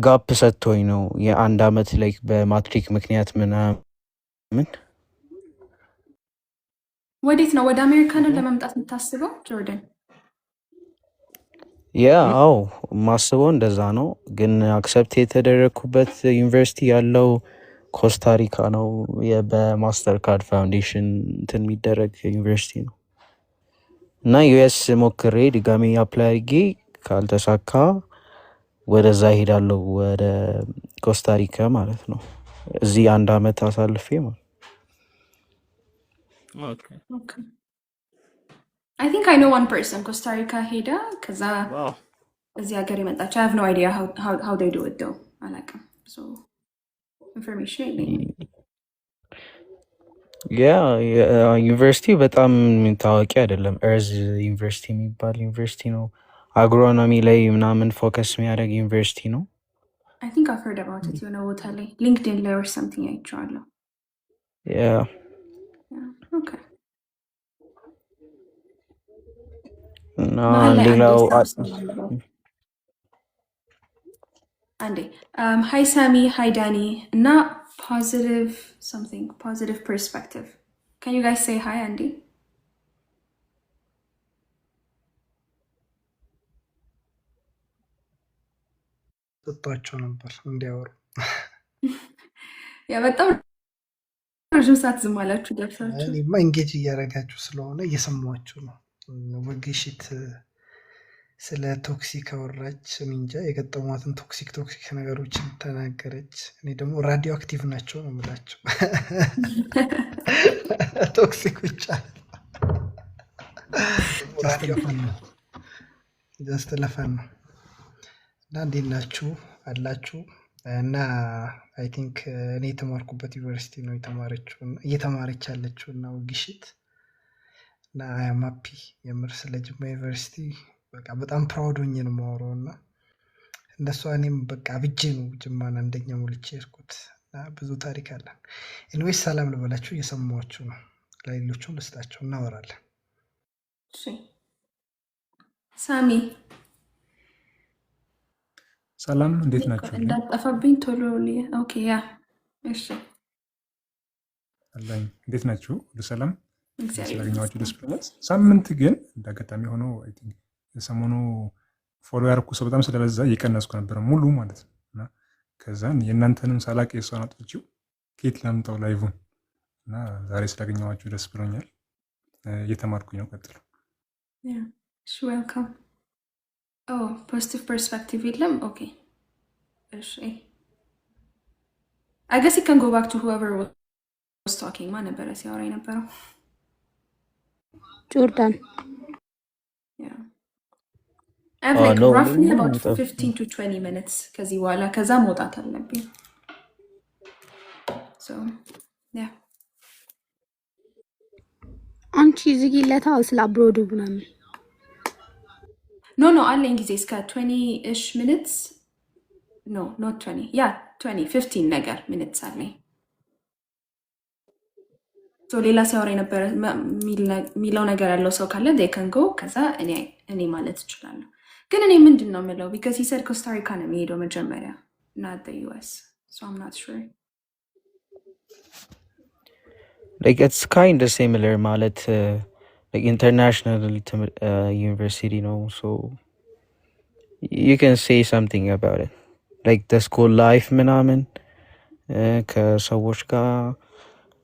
gap ሰጥቶኝ ነው የአንድ አመት like በማትሪክ ምክንያት ምናምን። ወዴት ነው? ወደ አሜሪካ ነው ለመምጣት የምታስበው ጆርደን? Yeah አዎ ማስበው እንደዛ ነው። ግን accept የተደረግኩበት ዩኒቨርሲቲ ያለው ኮስታሪካ ነው። በማስተር ካርድ ፋውንዴሽን እንትን የሚደረግ ዩኒቨርሲቲ ነው እና US ሞክሬ ድጋሚ apply አድርጌ ካልተሳካ ወደዛ ሄዳለሁ፣ ወደ ኮስታሪካ ማለት ነው። እዚህ አንድ አመት አሳልፌ ማለት Okay. Okay. I think I know one person ኮስታሪካ ሄዳ ከዛ እዚህ ሀገር የመጣች። I have no idea how they do it though፣ አላውቅም። ብዙ information የለኝም። Yeah ዩኒቨርሲቲ በጣም ታዋቂ አይደለም። Earth ዩኒቨርሲቲ የሚባል ዩኒቨርሲቲ ነው። Agronomy ላይ ምናምን focus የሚያደርግ ዩኒቨርሲቲ ነው። I think I've heard about it የሆነ ቦታ ላይ፣ LinkedIn ላይ or something አይቼዋለሁ። Yeah. Okay. እና መሀል ላይ አንዴ ሌላው ሳምሰን አለው። አንዴ hi ሳሚ፣ hi ዳኒ እና positive something, positive perspective, can you guys say hi አንዴ? ሰጥቷቸው ነበር እንዲያወሩ። Yeah በጣም ረዥም ሰዓት ዝም አላችሁ ደርሳችሁ። እኔማ engage እያደረጋችሁ ስለሆነ እየሰማችሁ ነው። ወግሽት ስለ toxic አወራች። እኔ እንጃ የገጠሟትን toxic toxic ነገሮችን ተናገረች። እኔ ደግሞ radioactive ናቸው ነው የምላቸው። Toxic ብቻ just ለ fun ነው፣ just ለ fun ነው። እና እንዴት ናችሁ አላችሁ? እና I think እኔ የተማርኩበት ዩኒቨርሲቲ ነው የተማረችው እየተማረች ያለችው እና ወግሽት እና I'm happy የምር ስለ ጅማ ዩኒቨርሲቲ በቃ በጣም proud ሆኜ ነው የማወራው። እና እንደሷ እኔም በቃ አብጄ ነው ጅማን አንደኛ ሞልቼ ሄድኩት እና ብዙ ታሪክ አለን። Anyways ሰላም ልበላችሁ፣ እየሰማችሁ ነው። ለሌሎቹም ልስጣቸው፣ እናወራለን። እሺ ሳሚ። ሰላም እንዴት ናችሁ? እንዳጠፋብኝ ቶሎ okay yeah እሺ። አለኝ እንዴት ናችሁ? ሁሉ ሰላም? እግዚአብሔር ስላገኘኋችሁ ደስ ይመስገን። ብሎኛል። ሳምንት ግን እንደ አጋጣሚ ሆኖ I think ሰሞኑ follow ያደረኩ ሰው በጣም ስለበዛ እየቀነስኩ ነበረ ሙሉ ማለት ነው። እና ከዛን የእናንተንም ሳላቅ የእሷን አጥፍቼው ከየት ላምጣው live ን፣ እና ዛሬ ስላገኘኋችሁ ደስ ብሎኛል። እየተማርኩኝ ነው። ቀጥሉ። Yeah እሺ welcome። Oh, positive perspective የለም። Okay እሺ፣ I guess can go back to whoever was talking። ማን ነበረ ሲያወራ የነበረው? ጆርዳን። Yeah, I have like No. roughly about 15 to 20 minutes ከዚህ በኋላ፣ ከዛ መውጣት አለብኝ። So yeah. አንቺ ዝጊለታ ስለ abroad ኡ ምናምን። No, አለኝ ጊዜ እስከ 20 ish minutes፣ no, not 20፣ yeah 20 15 ነገር minutes አለኝ። So ሌላ ሲያወራ የነበረ የሚለው ነገር ያለው ሰው ካለ they can go፣ ከዛ እኔ ማለት እችላለሁ። ግን እኔ ምንድን ነው የምለው? Because he said ኮስታሪካ ነው የሚሄደው መጀመሪያ፣ not the US, so I'm not sure. Like it's kind of similar ማለት like international ዩኒቨርሲቲ ነው፣ so you can say something about it, like the school life ምናምን ከሰዎች ጋር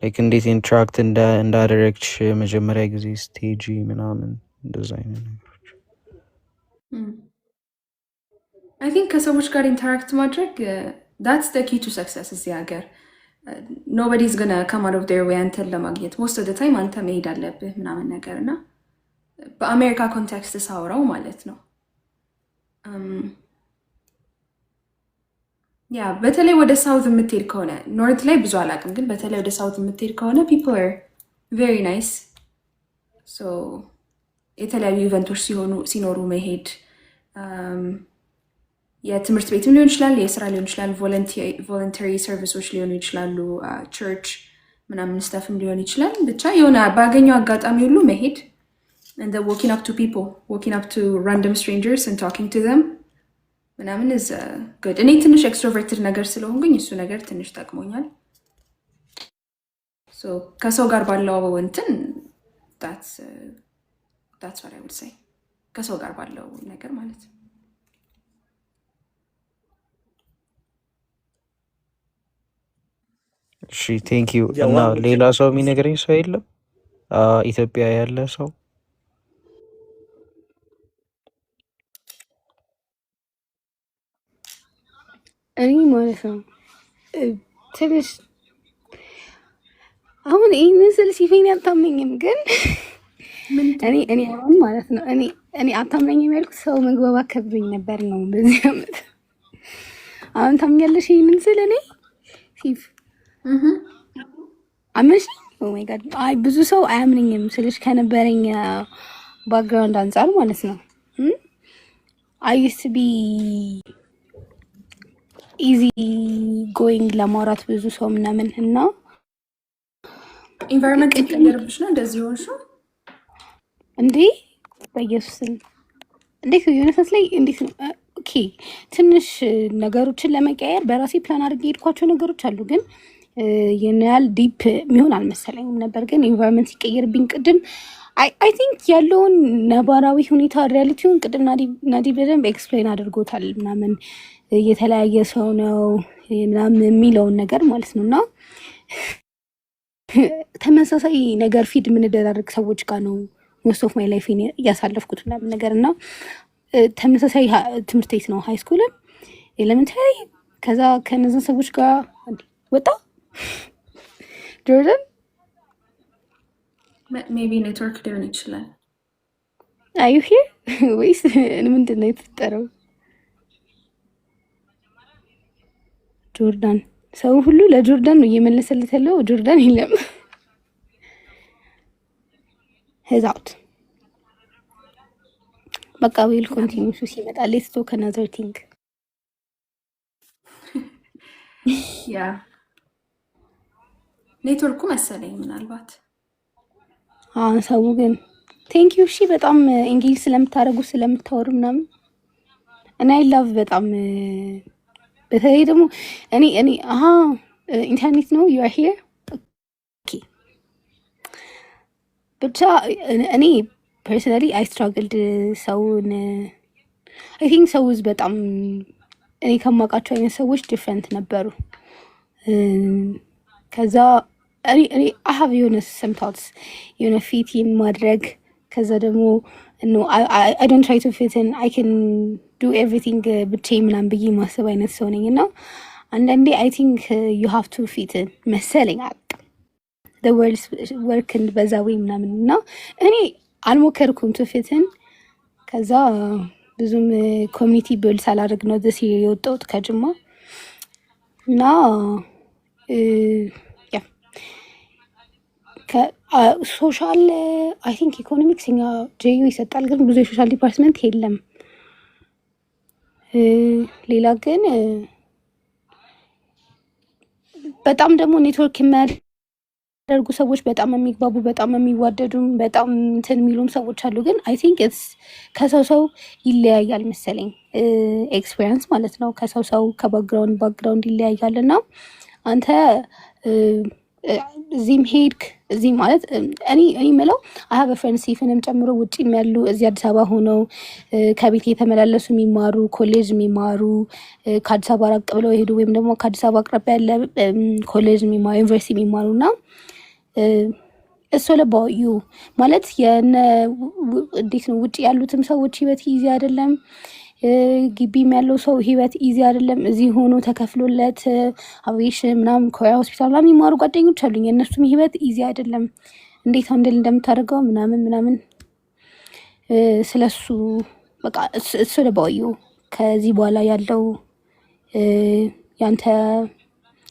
like እንዴት interact እንዳደረግች መጀመሪያ ጊዜ stage ምናምን እንደዛ አይነት ነገሮች። I think ከሰዎች ጋር interact ማድረግ that's the key to success። እዚህ ሀገር nobody's gonna come out of their way አንተን ለማግኘት። Most of the time አንተ መሄድ አለብህ ምናምን ነገር። እና በአሜሪካ context ሳውራው ማለት ነው። Yeah በተለይ ወደ south የምትሄድ ከሆነ፣ north ላይ ብዙ አላውቅም፣ ግን በተለይ ወደ south የምትሄድ ከሆነ people are very nice። So የተለያዩ event ኦች ሲሆኑ ሲኖሩ መሄድ፣ የትምህርት ቤትም ሊሆን ይችላል፣ የስራ ሊሆን ይችላል፣ voluntary service ኦች ሊሆኑ ይችላሉ፣ church ምናምን stuff ም ሊሆን ይችላል። ብቻ የሆነ ባገኘው አጋጣሚ ሁሉ መሄድ and then walking up to people, walking up to random strangers and talking to them ምናምን is good። እኔ ትንሽ extroverted ነገር ስለሆንኩኝ እሱ ነገር ትንሽ ጠቅሞኛል። So ከሰው ጋር ባለው እንትን That's what I would say ከሰው ጋር ባለው ነገር ማለት ነው። እሺ thank you። እና ሌላ ሰው የሚነግረኝ ሰው የለም? ኢትዮጵያ ያለ ሰው? እኔ ማለት ነው ትንሽ አሁን ይህንን ስል ሲፌን አታምነኝም፣ ግን እኔ አሁን ማለት ነው እኔ አታምነኝም ያልኩት ሰው መግባባት ከብዶኝ ነበር ነው በዚህ አመት። አሁን ታምኛለሽ ይህንን ስል? እኔ ሲፍ አመንሽ? Oh my God፣ አይ ብዙ ሰው አያምነኝም ስልሽ ከነበረኝ background አንጻር ማለት ነው። I used to be easy going ለማውራት ብዙ ሰው ምናምን እና Environment ሲቀየርብሽ ነው እንደዚህ ሆንሽው? እንዴ በኢየሱስ፣ እንዴት የሆነ ሰዓት ላይ እንዴት ነው፣ okay ትንሽ ነገሮችን ለመቀየር በራሴ ፕላን አድርጌ የሄድኳቸው ነገሮች አሉ፣ ግን ይህን ያህል deep የሚሆን አልመሰለኝም ነበር። ግን environment ሲቀየርብኝ ቅድም I think ያለውን ነባራዊ ሁኔታ reality ውን ቅድም ናዲ በደንብ explain አድርጎታል ምናምን፣ የተለያየ ሰው ነው ምናምን የሚለውን ነገር ማለት ነው። እና ተመሳሳይ ነገር feed የምንደራረግ ሰዎች ጋር ነው most of my life እያሳለፍኩት ምናምን ነገር። እና ተመሳሳይ ትምህርት ቤት ነው high school ም elementary። ከዛ ከነዛ ሰዎች ጋር ወጣ ጆርዳን። Maybe network ሊሆን ይችላል። Are you here ወይስ ምንድን ነው የተፈጠረው? ጆርዳን፣ ሰው ሁሉ ለጆርዳን ነው እየመለሰለት ያለው። ጆርዳን የለም፣ he's out። በቃ we'll continue ሲመጣ። Let's talk another thing. Yeah, network ኡ መሰለኝ ምናልባት። ሰው ግን thank you እሺ፣ በጣም engage ስለምታደርጉ፣ ስለምታወሩ ምናምን እና I love በጣም፣ በተለይ ደግሞ እኔ አሀ ኢንተርኔት ነው፣ you are here, okay። ብቻ እኔ personally I struggled ሰውን። I think ሰውዝ በጣም እኔ ከማውቃቸው አይነት ሰዎች different ነበሩ። ከዛ እኔ I have የሆነ some thoughts የሆነ fit ማድረግ፣ ከዛ ደግሞ no, I don't try to fit in, I can do everything ብቻዬን ምናምን ብዬ ማሰብ አይነት ሰው ነኝ። እና አንዳንዴ I think you have to fit in መሰለኝ work በዛ ወይ ምናምን። እና እኔ አልሞከርኩም to fit in። ከዛ ብዙም community build ሳላደርግ ነው this year የወጣሁት ከጅማ። እና yeah, social I think economics እኛ JU ይሰጣል፣ ግን ብዙ የ social department የለም። ሌላ ግን በጣም ደግሞ ኔትወርክ የሚያደርጉ ሰዎች፣ በጣም የሚግባቡ፣ በጣም የሚዋደዱም፣ በጣም እንትን የሚሉም ሰዎች አሉ። ግን I think it's ከሰው ሰው ይለያያል መሰለኝ experience ማለት ነው። ከሰው ሰው ከ background background ይለያያል። እና አንተ እዚህም ሄድክ እዚህ ማለት እኔ የምለው I have friend ሲፍንም ጨምሮ ውጭም ያሉ፣ እዚህ አዲስ አበባ ሆነው ከቤት የተመላለሱ የሚማሩ፣ ኮሌጅ የሚማሩ፣ ከአዲስ አበባ ራቅ ብለው የሄዱ ወይም ደግሞ ከአዲስ አበባ አቅራቢያ ያለ ኮሌጅ የሚማሩ፣ ዩኒቨርሲቲ የሚማሩ። እና እሱ ለባዩ ማለት የነ እንዴት ነው፣ ውጭ ያሉትም ሰዎች ህይወት easy አይደለም። ግቢም ያለው ሰው ህይወት easy አይደለም። እዚህ ሆኖ ተከፍሎለት አቪዬሽን ምናምን ኮሪያ ሆስፒታል ምናምን የሚማሩ ጓደኞች አሉኝ። የእነሱም ህይወት easy አይደለም። እንዴት handle እንደምታደርገው ምናምን ምናምን ስለሱ በቃ እሱ ለባዩ ከዚህ በኋላ ያለው ያንተ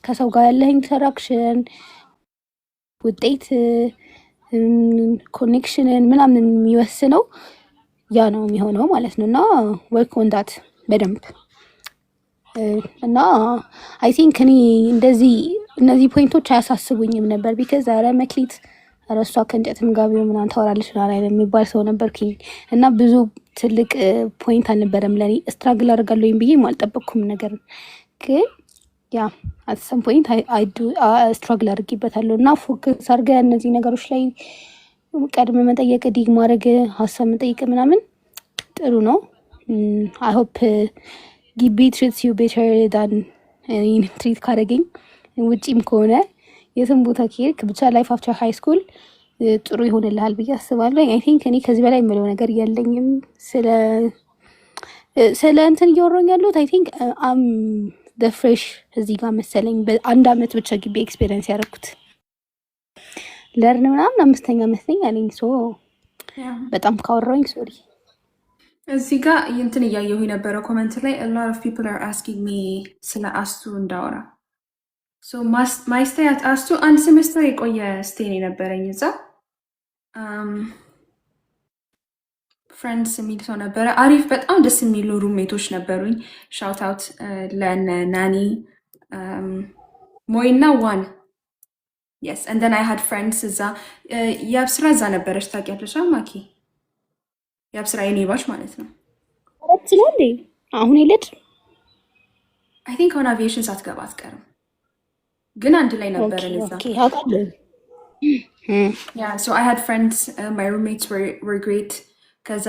ከሰው ጋር ያለህ interaction፣ ውጤት፣ connection ን ምናምን የሚወስነው ያ ነው የሚሆነው ማለት ነው። እና work on that በደንብ። እና I think እኔ እንደዚህ እነዚህ point ኦች አያሳስቡኝም ነበር because ኧረ መክሊት፣ ኧረ እሷ ከእንጨትም ጋር ቢሆን ምናምን ታወራለች ምናምን አይነት የሚባል ሰው ነበርኩኝ። እና ብዙ ትልቅ point አልነበረም ለእኔ፣ struggle አደርጋለሁ ወይም ብዬ አልጠበቅኩም ነገር። ግን yeah, at some point I do struggle አድርጌበታለሁ። እና focus አድርገህ እነዚህ ነገሮች ላይ ቀድመ መጠየቅ፣ dig ማድረግ፣ ሀሳብ መጠየቅ ምናምን ጥሩ ነው። I hope ግቢ treats you better than እኔን treat ካደረገኝ። ውጪም ከሆነ የትም ቦታ ከሄድክ ብቻ life after high school ጥሩ ይሆንልሃል ብዬ አስባለሁ። I think እኔ ከዚህ በላይ የምለው ነገር የለኝም። ስለ እንትን እያወራኝ ያለሁት I think I'm the fresh እዚህ ጋር መሰለኝ በአንድ አመት ብቻ ግቢ experience ያደረኩት learn ምናምን አምስተኛ አመት ነኝ አለኝ። So በጣም ካወራኝ sorry። እዚህ ጋር እንትን እያየሁ የነበረ comment ላይ a lot of people are asking me ስለ ASTU እንዳወራ። So my stay at ASTU አንድ ሴሜስተር የቆየ stay ነው የነበረኝ እዛ። Friends የሚል ሰው ነበረ። አሪፍ በጣም ደስ የሚሉ roommate ኦች ነበሩኝ። Shout out ለነ ናኒ ሞይና ዋን። Yes, and then I had friends እዛ። የአብስራ እዛ ነበረች፣ ታውቂያለሽ? ማኪ የአብስራ የኔ batch ማለት ነው። ረት ነው እንዴ አሁን የለች? I think አሁን አቪዬሽን ሳትገባ አትቀርም፣ ግን አንድ ላይ ነበረን እዛ። Okay፣ አውቃለሁ። Yeah, so I had friends, my roommates were great። ከዛ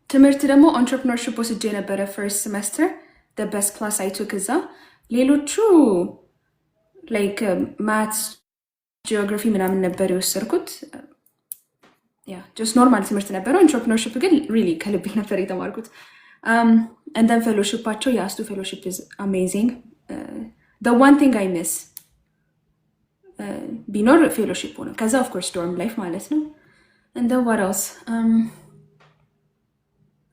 ትምህርት ደግሞ entrepreneurship ወስጄ የነበረ first semester፣ the best class I took እዛ። ሌሎቹ like maths፣ geography ምናምን ነበር የወሰድኩት። Yeah, just normal ትምህርት ነበረው። Entrepreneurship ግን really ከልቤ ነበር የተማርኩት። And then fellowship ኣቸው፣ የ ASTU fellowship is amazing። The one thing I miss ቢኖር fellowship ነው። ከዛ of course dorm life ማለት ነው። And then what else?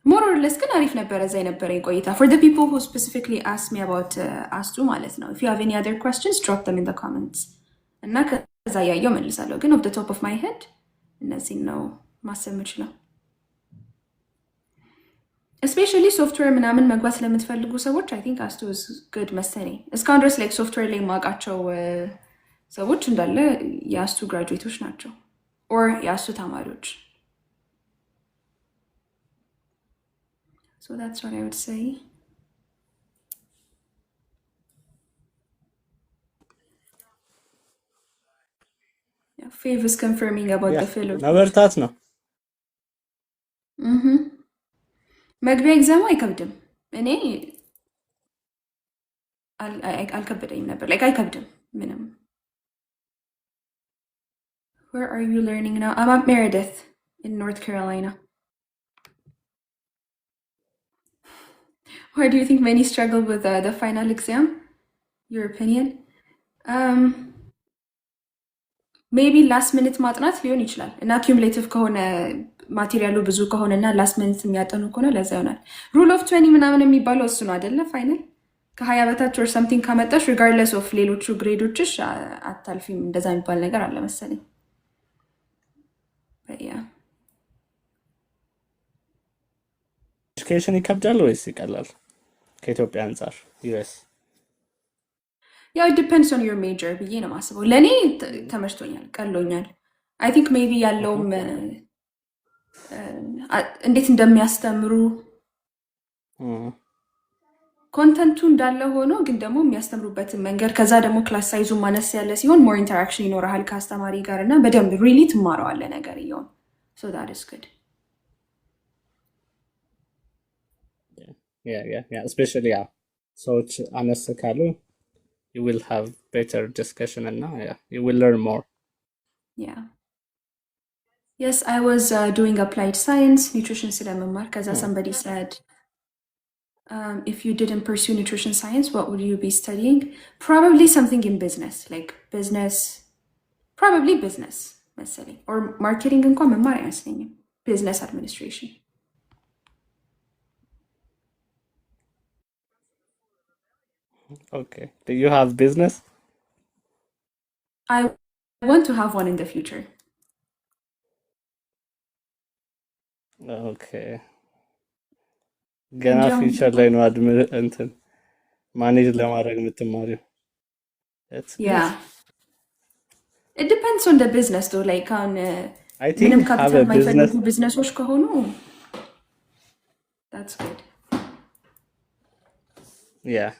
More or less ግን አሪፍ ነበረ እዛ የነበረኝ ቆይታ። For the people who specifically asked me about ASTU ማለት ነው። If you have any other questions, drop them in the comments እና ከዛ እያየው መልሳለሁ። ግን off the top of my head እነዚህን ነው ማሰብ የምችለው። Especially software ምናምን መግባት ለምትፈልጉ ሰዎች I think ASTU is good መሰለኝ። እስካሁን ድረስ like software ላይ የማውቃቸው ሰዎች እንዳለ የ ASTU graduate ኦች ናቸው or የ ASTU ተማሪዎች። So that's what I would say. Yeah, Fav is confirming about Yeah the fellow. መበርታት ነው። መግቢያ exam ኡ አይከብድም። እኔ አልከበደኝም ነበር። Like አይከብድም ምንም። Where are you learning now? I'm at Meredith in North Carolina. Why do you think many struggle with the final exam? Your opinion? Maybe last minute ማጥናት ሊሆን ይችላል እና cumulative ከሆነ material ኡ ብዙ ከሆነ እና last minute የሚያጠኑ ከሆነ ለዛ ይሆናል። Rule of 20 ምናምን የሚባለው እሱ ነው አይደለ? Final ከ20 በታች or something ካመጣሽ regardless of ሌሎቹ grade ኦችሽ አታልፊም። እንደዛ የሚባል ነገር አለ መሰለኝ። But yeah. Education ይከብዳል ወይስ ይቀላል? ከኢትዮጵያ አንጻር US? ያው depends on your major ብዬ ነው የማስበው። ለእኔ ተመችቶኛል፣ ቀሎኛል። I think maybe ያለውም እንዴት እንደሚያስተምሩ content ኡ እንዳለ ሆኖ ግን ደግሞ የሚያስተምሩበትን መንገድ፣ ከዛ ደግሞ class size ኡ ማነስ ያለ ሲሆን more interaction ይኖረሃል ከአስተማሪ ጋር እና በደንብ really ትማረዋለህ ነገር እየሆን። So that is good. Yeah, especially yeah ሰዎች አነስ ካሉ you will have better discussion እና yeah, you will learn more. Yeah, yes, I was doing applied science, nutrition ስለመማር። ከዛ somebody said, if you didn't pursue nutrition science, what would you be studying? Probably something in business, like business, probably business መሰለኝ or marketing እንኳን መማር አይመስለኝም። Business administration. Okay, do you have business? I want to have one in the future. Okay, ገና እንጂ አሁን future ላይ ነው እንትን manage ለማድረግ የምትማሪው። That's good. Yeah, it depends on the business though. Like አሁን I think ምንም have ካፒታል a business የማይፈልጉ ቢዝነሶች ከሆኑ that's good. Yeah,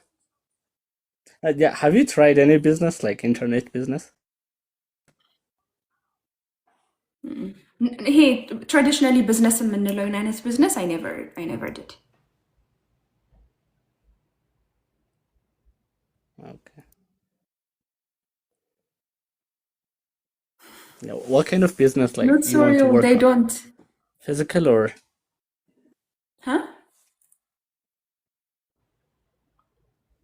have you tried any business, like internet business? ይሄ traditionally business የምንለውን አይነት business I never did. Okay. Yeah, what kind of business like Not you want to sorry, work they on? don't. Physical or Huh?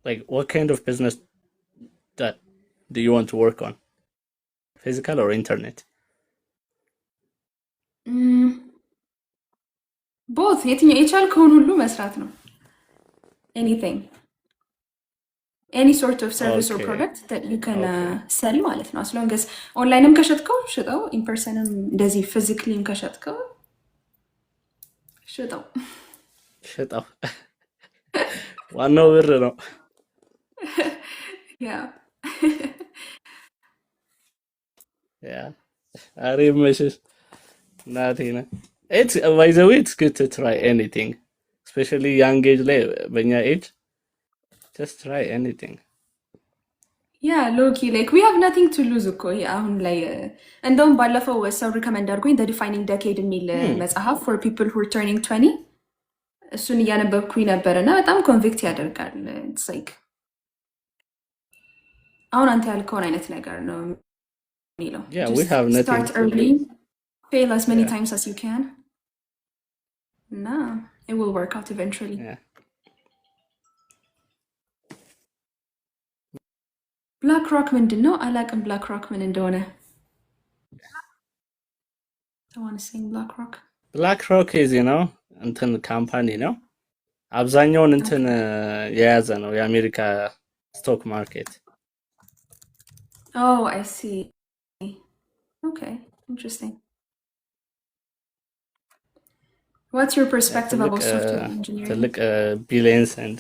like what kind of business that do you want to work on? Physical or internet? Both የትኛው የቻልከውን ሁሉ መስራት ነው። Anything, any sort of service or Okay. product that you can Okay. sell ማለት ነው። As long as online ም ከሸጥከው ሽጠው፣ in person ም እንደዚህ physically ም ከሸጥከው ሽጠው። ሽጠው። ዋናው ብር ነው። Yeah. Yeah. ኧረ ይመችሽ እናቴ ነህ። It's by the way it's good to try anything, especially young age ላይ በእኛ age just try anything. Yeah, lowkey like we have nothing to lose እኮ ይሄ አሁን ላይ እንደውም ባለፈው ሰው recommend አድርጎኝ The Defining Decade የሚል መጽሐፍ for people who are turning 20 እሱን እያነበብኩኝ ነበር እና በጣም convict ያደርጋል። It's like አሁን አንተ ያልከውን አይነት ነገር ነው የሚለው። Yeah, we Just have nothing start to early, lose. Fail as many Yeah. times as you can እና it will work out eventually. Yeah. BlackRock ምንድን ነው አላቅም። BlackRock ምን እንደሆነ። Someone is saying BlackRock. BlackRock is እንትን company ነው። አብዛኛውን እንትን የያዘ ነው የአሜሪካ stock market። Oh, I see. Okay, interesting. What's your perspective ትልቅ about software engineering? ትልቅ billions and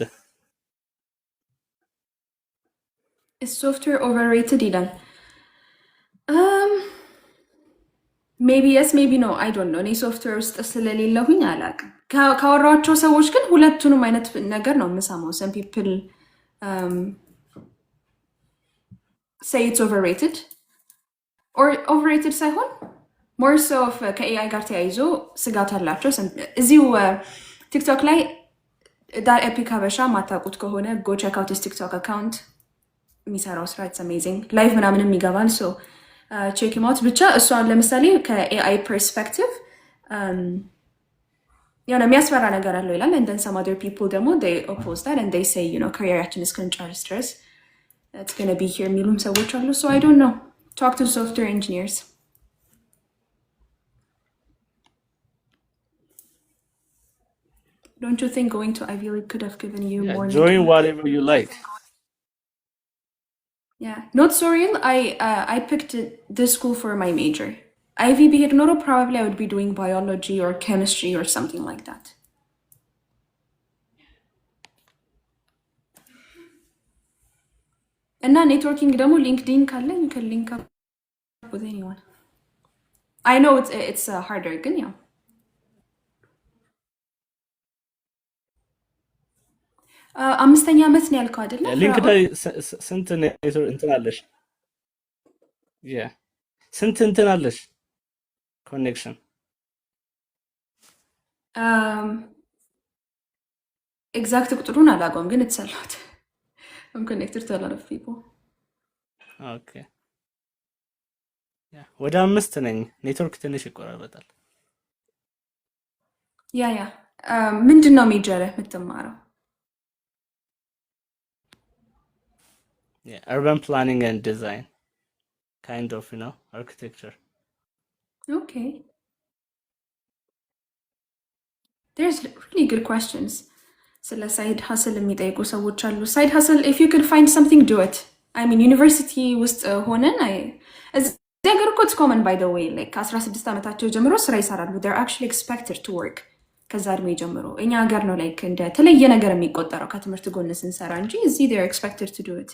Is software overrated ይላል። Um, maybe yes, maybe no. I don't know. እኔ ሶፍትዌር ውስጥ ስለሌለሁኝ አላውቅም። ካወራኋቸው ሰዎች ግን ሁለቱንም አይነት ነገር ነው የምሰማው። Some people um, say it's overrated or overrated ሳይሆን more so of ከ AI ጋር ተያይዞ ስጋት አላቸው። እዚሁ ቲክቶክ ላይ ዳር ኤፒክ ሀበሻ ማታውቁት ከሆነ go check out TikTok account። የሚሰራው ስራ it's amazing። Live ምናምንም ይገባል። So check out ብቻ። እሷን ለምሳሌ ከ AI perspective የሆነ የሚያስፈራ ነገር አለው ይላል። And then some other people ደግሞ they oppose that and they say career ኣችን እስክንጨርስ ድረስ it's gonna be here የሚሉም ሰዎች አሉ። So I don't know, talk to software engineers. Don't you think going to Ivy League could have given you more Join network? Whatever you like. Yeah, not so real. I picked this school for my major. Ivy ብሄድ ኖሮ probably I would be doing biology or chemistry or something like that. እና networking ደግሞ LinkedIn ካለ you can link up with anyone. I know it's harder ግን ያው አምስተኛ ዓመት ነው ያልከው አይደለ LinkedIn ፍራኦል? ስንት ኔትወርክ እንትን አለሽ? Yeah, ስንት እንትን አለሽ connection? Exact ቁጥሩን አላውቀውም ግን it's a lot. I'm connected to a lot of people. Okay, ወደ አምስት ነኝ። ኔትወርክ ትንሽ ይቆራረጣል። Yeah, ምንድን ነው major ህ የምትማረው? Urban planning and design, kind of architecture. Okay. There's really good questions. ስለ side hustle የሚጠይቁ ሰዎች አሉ። Side hustle, if you could find something, do it. I mean ዩኒቨርሲቲ ውስጥ ሆነን እዚህ ሀገር እኮ it's common by the way, like ከ16 ዓመታቸው ጀምሮ ስራ ይሰራሉ። They're actually expected to work ከዛ እድሜ ጀምሮ። እኛ ሀገር ነው like እንደ ተለየ ነገር የሚቆጠረው ከትምህርት ጎን ስንሰራ እንጂ እዚህ they're expected to do it።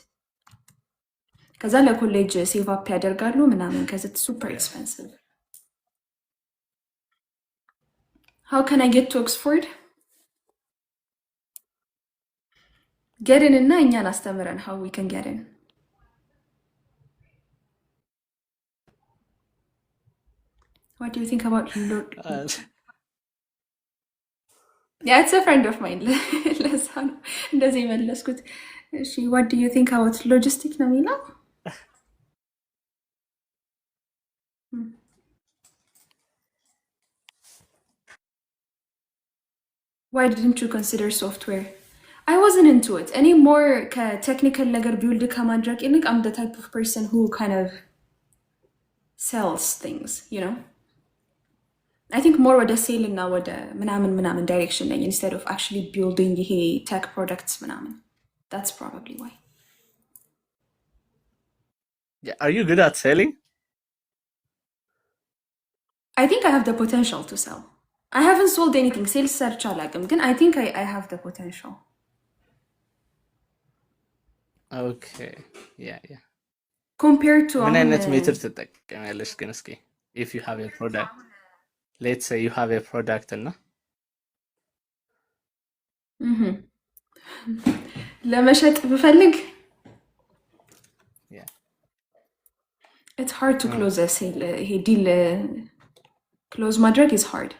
ከዛ ለኮሌጅ save up ያደርጋሉ ምናምን 'cause it's super expensive. How can I get to Oxford? Get in እና እኛን አስተምረን how we can get in. What do you think about Yeah, it's a friend of mine. ለዛ ነው እንደዚህ የመለስኩት። እሺ what do you think about logistic ነው የሚለው። Why didn't you consider software? I wasn't into it. እኔ more ከ technical ነገር build ከማድረግ ይልቅ I'm the type of person who kind of sells things. I think more ወደ sale እና ወደ ምናምን ምናምን direction ነኝ instead of actually building ይሄ tech products ምናምን። That's probably why. Are you good at selling? I think I have the potential to sell. I haven't sold anything. Sales ሰርቼ አላውቅም፣ ግን I think I have the potential. Okay, yeah. Compared to ምን አሁን አይነት method ትጠቀሚያለሽ ግን? እስኪ if you have a product, let's say you have a product እና እህም፣ ለመሸጥ ብፈልግ Yeah. It's hard to close a sale. ይሄ deal close ማድረግ is hard.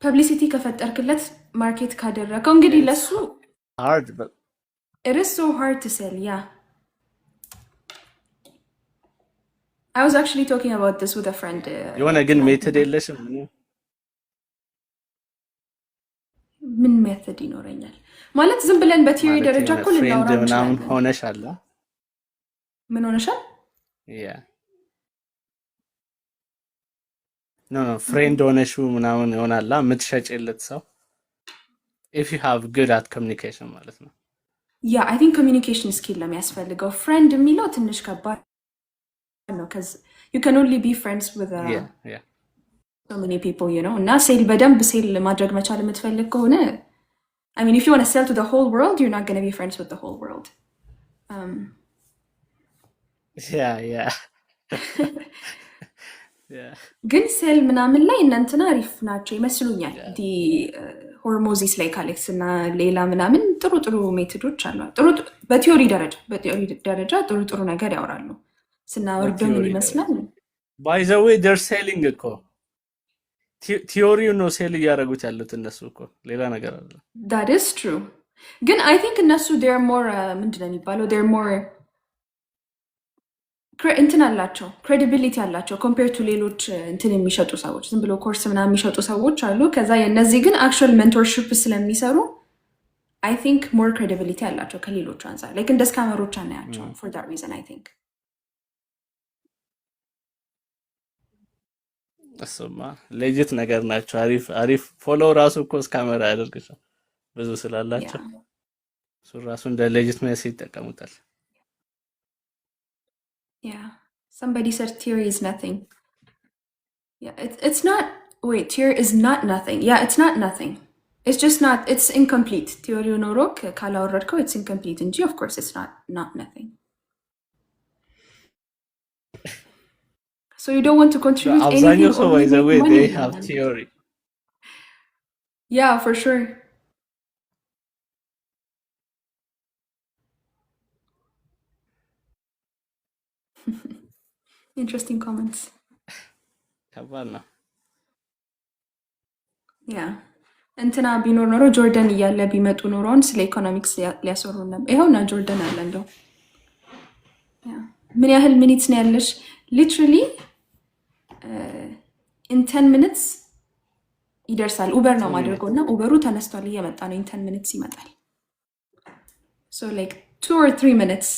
Publicity ከፈጠርክለት market ካደረገው እንግዲህ It's ለሱ hard, but it is so hard to sell. Yeah. I was actually talking about this with a friend የሆነ ግን method ትናንትና። የለሽም? ምንም? ምን method ይኖረኛል ማለት ዝም ብለን በ theory ማለት ደረጃ የሆነ እኮ friend ልናወራ ምናምን እንችላለን። ሆነሽ አለ። ምን ሆነሻል? Yeah, no, friend ሆነሽው ምናምን ይሆናላ የምትሸጭለት ሰው if you have good at communication ማለት ነው። Yeah, I think communication skill ነው የሚያስፈልገው። Friend የሚለው ትንሽ ከባድ ነው። 'Cause you can only be friends with Yeah. so many people እና sell በደንብ sell ማድረግ መቻል የምትፈልግ ከሆነ I mean, if you want to sell to the whole world, you're not going to be friends with the whole world. Yeah. ግን sell ምናምን ላይ እነ እንትና አሪፍ ናቸው ይመስሉኛል። Yeah. The ሆርሞዚስ ላይ ካሌክስ እና ሌላ ምናምን ጥሩ ጥሩ method ኦች አሉ። ጥሩ በ theory ደረጃ ጥሩ ጥሩ ነገር ያወራሉ። ስናወርደው ምን በ theory ደረጃ ይመስላል? By the way, they're selling እኮ theory ው ነው sell እያደረጉት ያሉት እነሱ እኮ ሌላ ነገር አለ። That is true። ግን I think እነሱ they're more ምንድን ነው የሚባለው they're more እንትን አላቸው credibility አላቸው compared to ሌሎች እንትን የሚሸጡ ሰዎች ዝም ብሎ ኮርስ ምናምን የሚሸጡ ሰዎች አሉ። ከዛ የእነዚህ ግን actual mentorship ስለሚሰሩ I think more credibility አላቸው ከሌሎቹ አንጻር like እንደ scammer ኦች አናያቸውም። For that reason I think እሱማ legit ነገር ናቸው። አሪፍ አሪፍ follow ራሱ እኮ scammer አያደርግሽም ብዙ ያ ስላላቸው እሱ ራሱ እንደ legitimacy ይጠቀሙታል። Yeah, somebody said theory is nothing. Yeah, it's not, wait, theory is not nothing. Yeah, it's not nothing. It's just not, it's incomplete. Theory ኖሮክ ካላወረድከው it's incomplete እንጂ of course it's not nothing. So you don't want to contribute አብዛኛው anything, ሰው only by the make way money they have ይላል። theory. Yeah, for sure. Interesting comments. ከባድ ነው። Yeah. እንትና ቢኖር ኖሮ ጆርደን እያለ ቢመጡ ኖሮን ስለ ኢኮኖሚክስ ሊያስወሩን ነበር። ይኸውና ጆርደን አለ እንደው። Yeah. ምን ያህል minutes ነው ያለሽ? Literally in 10 minutes ይደርሳል። Uber ነው 10 ማድርገው minute እና Uber ኡ ተነስቷል፣ እየመጣ ነው። In 10 minutes ይመጣል። So like 2 or 3 minutes.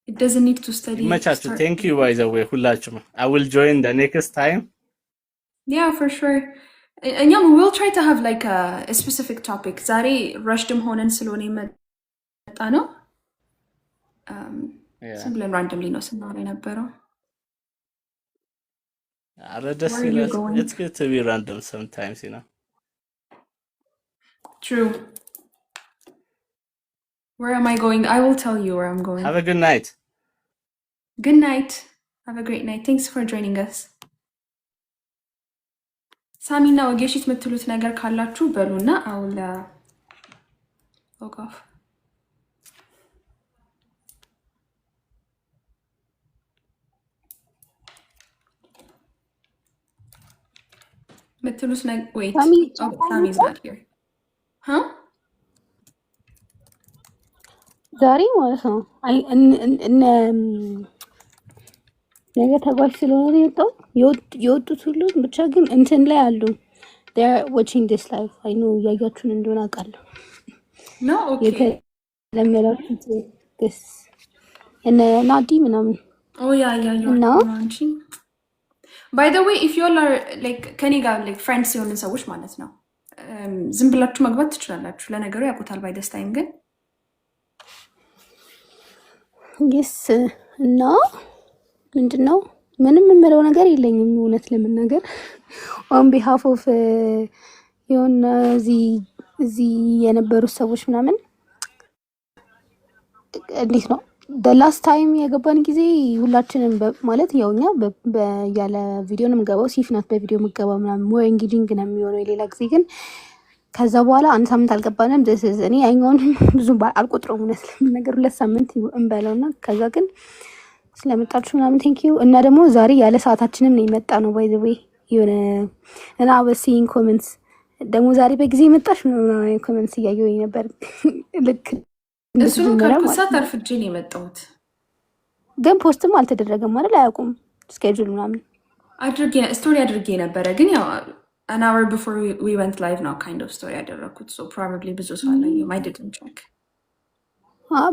It doesn't need to study. ይመቻችሁ። Thank you by the way ሁላችሁም። I will join the next time. Yeah, for sure. እኛም we'll try to have like a specific topic. ዛሬ rushed ም ሆነን ስለሆነ የመጣ ነው። ዝም ብለን randomly ነው ስናወራ የነበረው። አረ ደስ Where are you ይላል። going? It's good to be random sometimes. True. Where am I going? I will tell you where I'm going. Have a good night. Good night. Have a great night. Thanks for joining us. ሳሚና ወጌሽት የምትሉት ነገር ካላችሁ በሉና I'll log off. ምትሉት? Wait. ሳሚ። ሳሚ is not here, huh? ዛሬ ማለት ነው። አይ እነ ነገ ተጓዥ ስለሆነ የወጣው የወጡት ሁሉ ብቻ ግን እንትን ላይ አሉ፣ watching this live. I know እያያችሁን እንደሆነ አውቃለሁ። No, okay. የተለመዳችሁት ስ እነ ናዲ ምናምን። Oh yeah. እና አንቺ by the way, if you are like ከኔ ጋር like friends የሆንን ሰዎች ማለት ነው ዝም ብላችሁ መግባት ትችላላችሁ። ለነገሩ ያውቁታል by this time ግን። Yes. እና ምንድን ነው፣ ምንም የምለው ነገር የለኝም እውነት ለመናገር። On behalf of የሆነ እዚህ የነበሩት ሰዎች ምናምን፣ እንዴት ነው፣ last time የገባን ጊዜ ሁላችንም ማለት ያው እኛ ያለ ቪዲዮ ነው የምገባው። ሲፍ ናት በቪዲዮ የምገባው ምናምን፣ more engaging ነው የሚሆነው። የሌላ ጊዜ ግን ከዛ በኋላ አንድ ሳምንት አልገባንም። This is እኔ ያኛውን ብዙ አልቆጥረውም እውነት ለመናገር፣ 2 ሳምንት እንበለው። እና ከዛ ግን ስለመጣችሁ ምናምን thank you። እና ደግሞ ዛሬ ያለ ሰዓታችንም ነው የመጣ ነው by the way። የሆነ እና I was seeing comments ደግሞ ዛሬ በጊዜ መጣሽ ምናምን comments እያየሁኝ ነበር ልክ እሱንም እንደተጀመረ ካልኩት ማለት ሰዓት ነው። አርፍጄ ነው የመጣሁት። ግን post ም አልተደረገም ማለት አያውቁም schedule ምናምን። አድርጌ story አድርጌ ነበረ፣ ግን ያው an hour before we went live ነው kind of story ያደረኩት። So probably ብዙ ሰው አላየውም። I didn't check.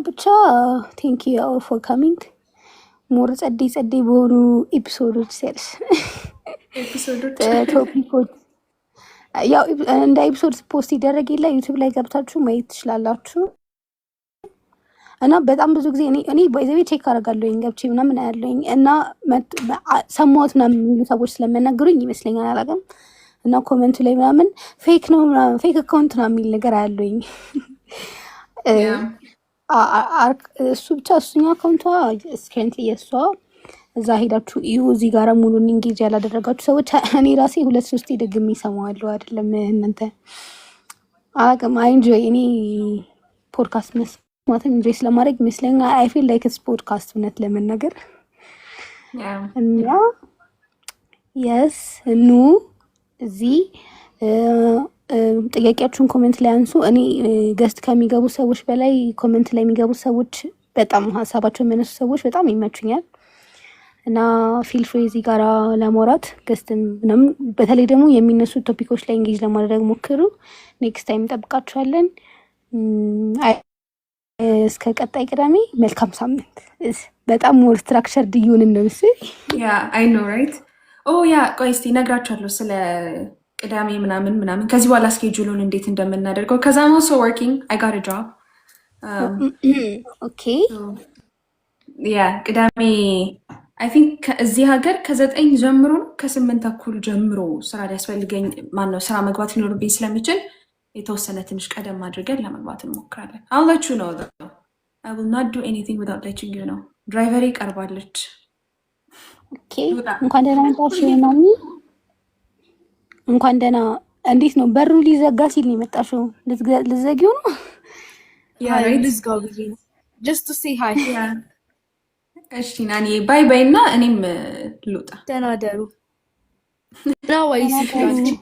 ብቻ thank you for coming. More ጸዴ ጸዴ በሆኑ episode ኦች ሲያልሽ episode ኦች። Topic ኦች ያው እንደ episode post ይደረግ የለ፣ YouTube ላይ ገብታችሁ ማየት ትችላላችሁ። እና በጣም ብዙ ጊዜ እኔ by the way check አደርጋለሁኝ፣ ገብቼ ምናምን አያለሁኝ። እና ሰማሁት ምናምን የሚሉ ሰዎች ስለሚያናግሩኝ ይመስለኛል፣ አላውቅም። እና comment ኡ ላይ ምናምን fake ነው ምናምን፣ fake account ነው የሚል ነገር አያለሁኝ። እሱ ብቻ እሱኛው account ቷ currently የእሷ እዛ ሄዳችሁ እዩ። እዚህ ጋራ ሙሉን engage ያላደረጋችሁ ሰዎች እኔ ራሴ ሁለት ሶስቴ ደግሜ ይሰማዋለሁ። አይደለም እናንተ፣ አላውቅም። I enjoy፣ እኔ ፖድካስት መስማትም enjoy ስለማድረግ ይመስለኛል። I feel like it's podcast እውነት ለመናገር። እና yes፣ ኑ እዚህ ጥያቄያችሁን comment ላይ አንሱ። እኔ guest ከሚገቡ ሰዎች በላይ comment ላይ የሚገቡ ሰዎች፣ በጣም ሀሳባቸው የሚያነሱ ሰዎች በጣም ይመቹኛል። እና feel free እዚህ ጋራ ለማውራት፣ guest ም ምናምን፣ በተለይ ደግሞ የሚነሱ topic ኦች ላይ engage ለማድረግ ሞክሩ። Next time እንጠብቃችኋለን። እስከ ቀጣይ ቅዳሜ መልካም ሳምንት። በጣም more structured እየሆንን ነው መሰለኝ። Yeah, I know, right? Oh yeah, ቆይ እስኪ እነግራችኋለሁ ስለ ቅዳሜ ምናምን ምናምን፣ ከዚህ በኋላ schedule ኡን እንዴት እንደምናደርገው 'cause I'm also working. I got job. Yeah, ቅዳሜ I think እዚህ ሀገር ከ9 ጀምሮ ነው፣ ከ8:30 ጀምሮ ስራ ሊያስፈልገኝ፣ ማነው፣ ስራ መግባት ሊኖርብኝ ስለሚችል የተወሰነ ትንሽ ቀደም አድርገን ለመግባት እንሞክራለን። I'll let you know though. I will not do anything without letting you know. Driver ኤ ቀርባለች። Okay፣ እንኳን ደህና መጣሽ ማሚ። እንኳን ደህና። እንዴት ነው፣ በሩ ሊዘጋ ሲል ነው የመጣሽው? ልትዘጊው ነው? Yeah, right. ልዝጋው ብዬ ነው። Just to say hi. እሺ ናኒ፣ bye bye እና እኔም ልውጣ። ደህና ደሩ ና ወይ። ደህና ደሩ።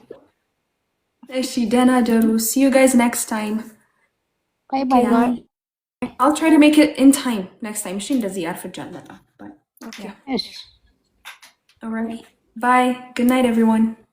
እሺ ደህና ደሩ። See you guys next time. Bye bye. I'll try to make it in time next time. እሺ፣ እንደዚህ አርፍጄ አልመጣም። Bye. እሺ። All right. Bye. Good night, everyone.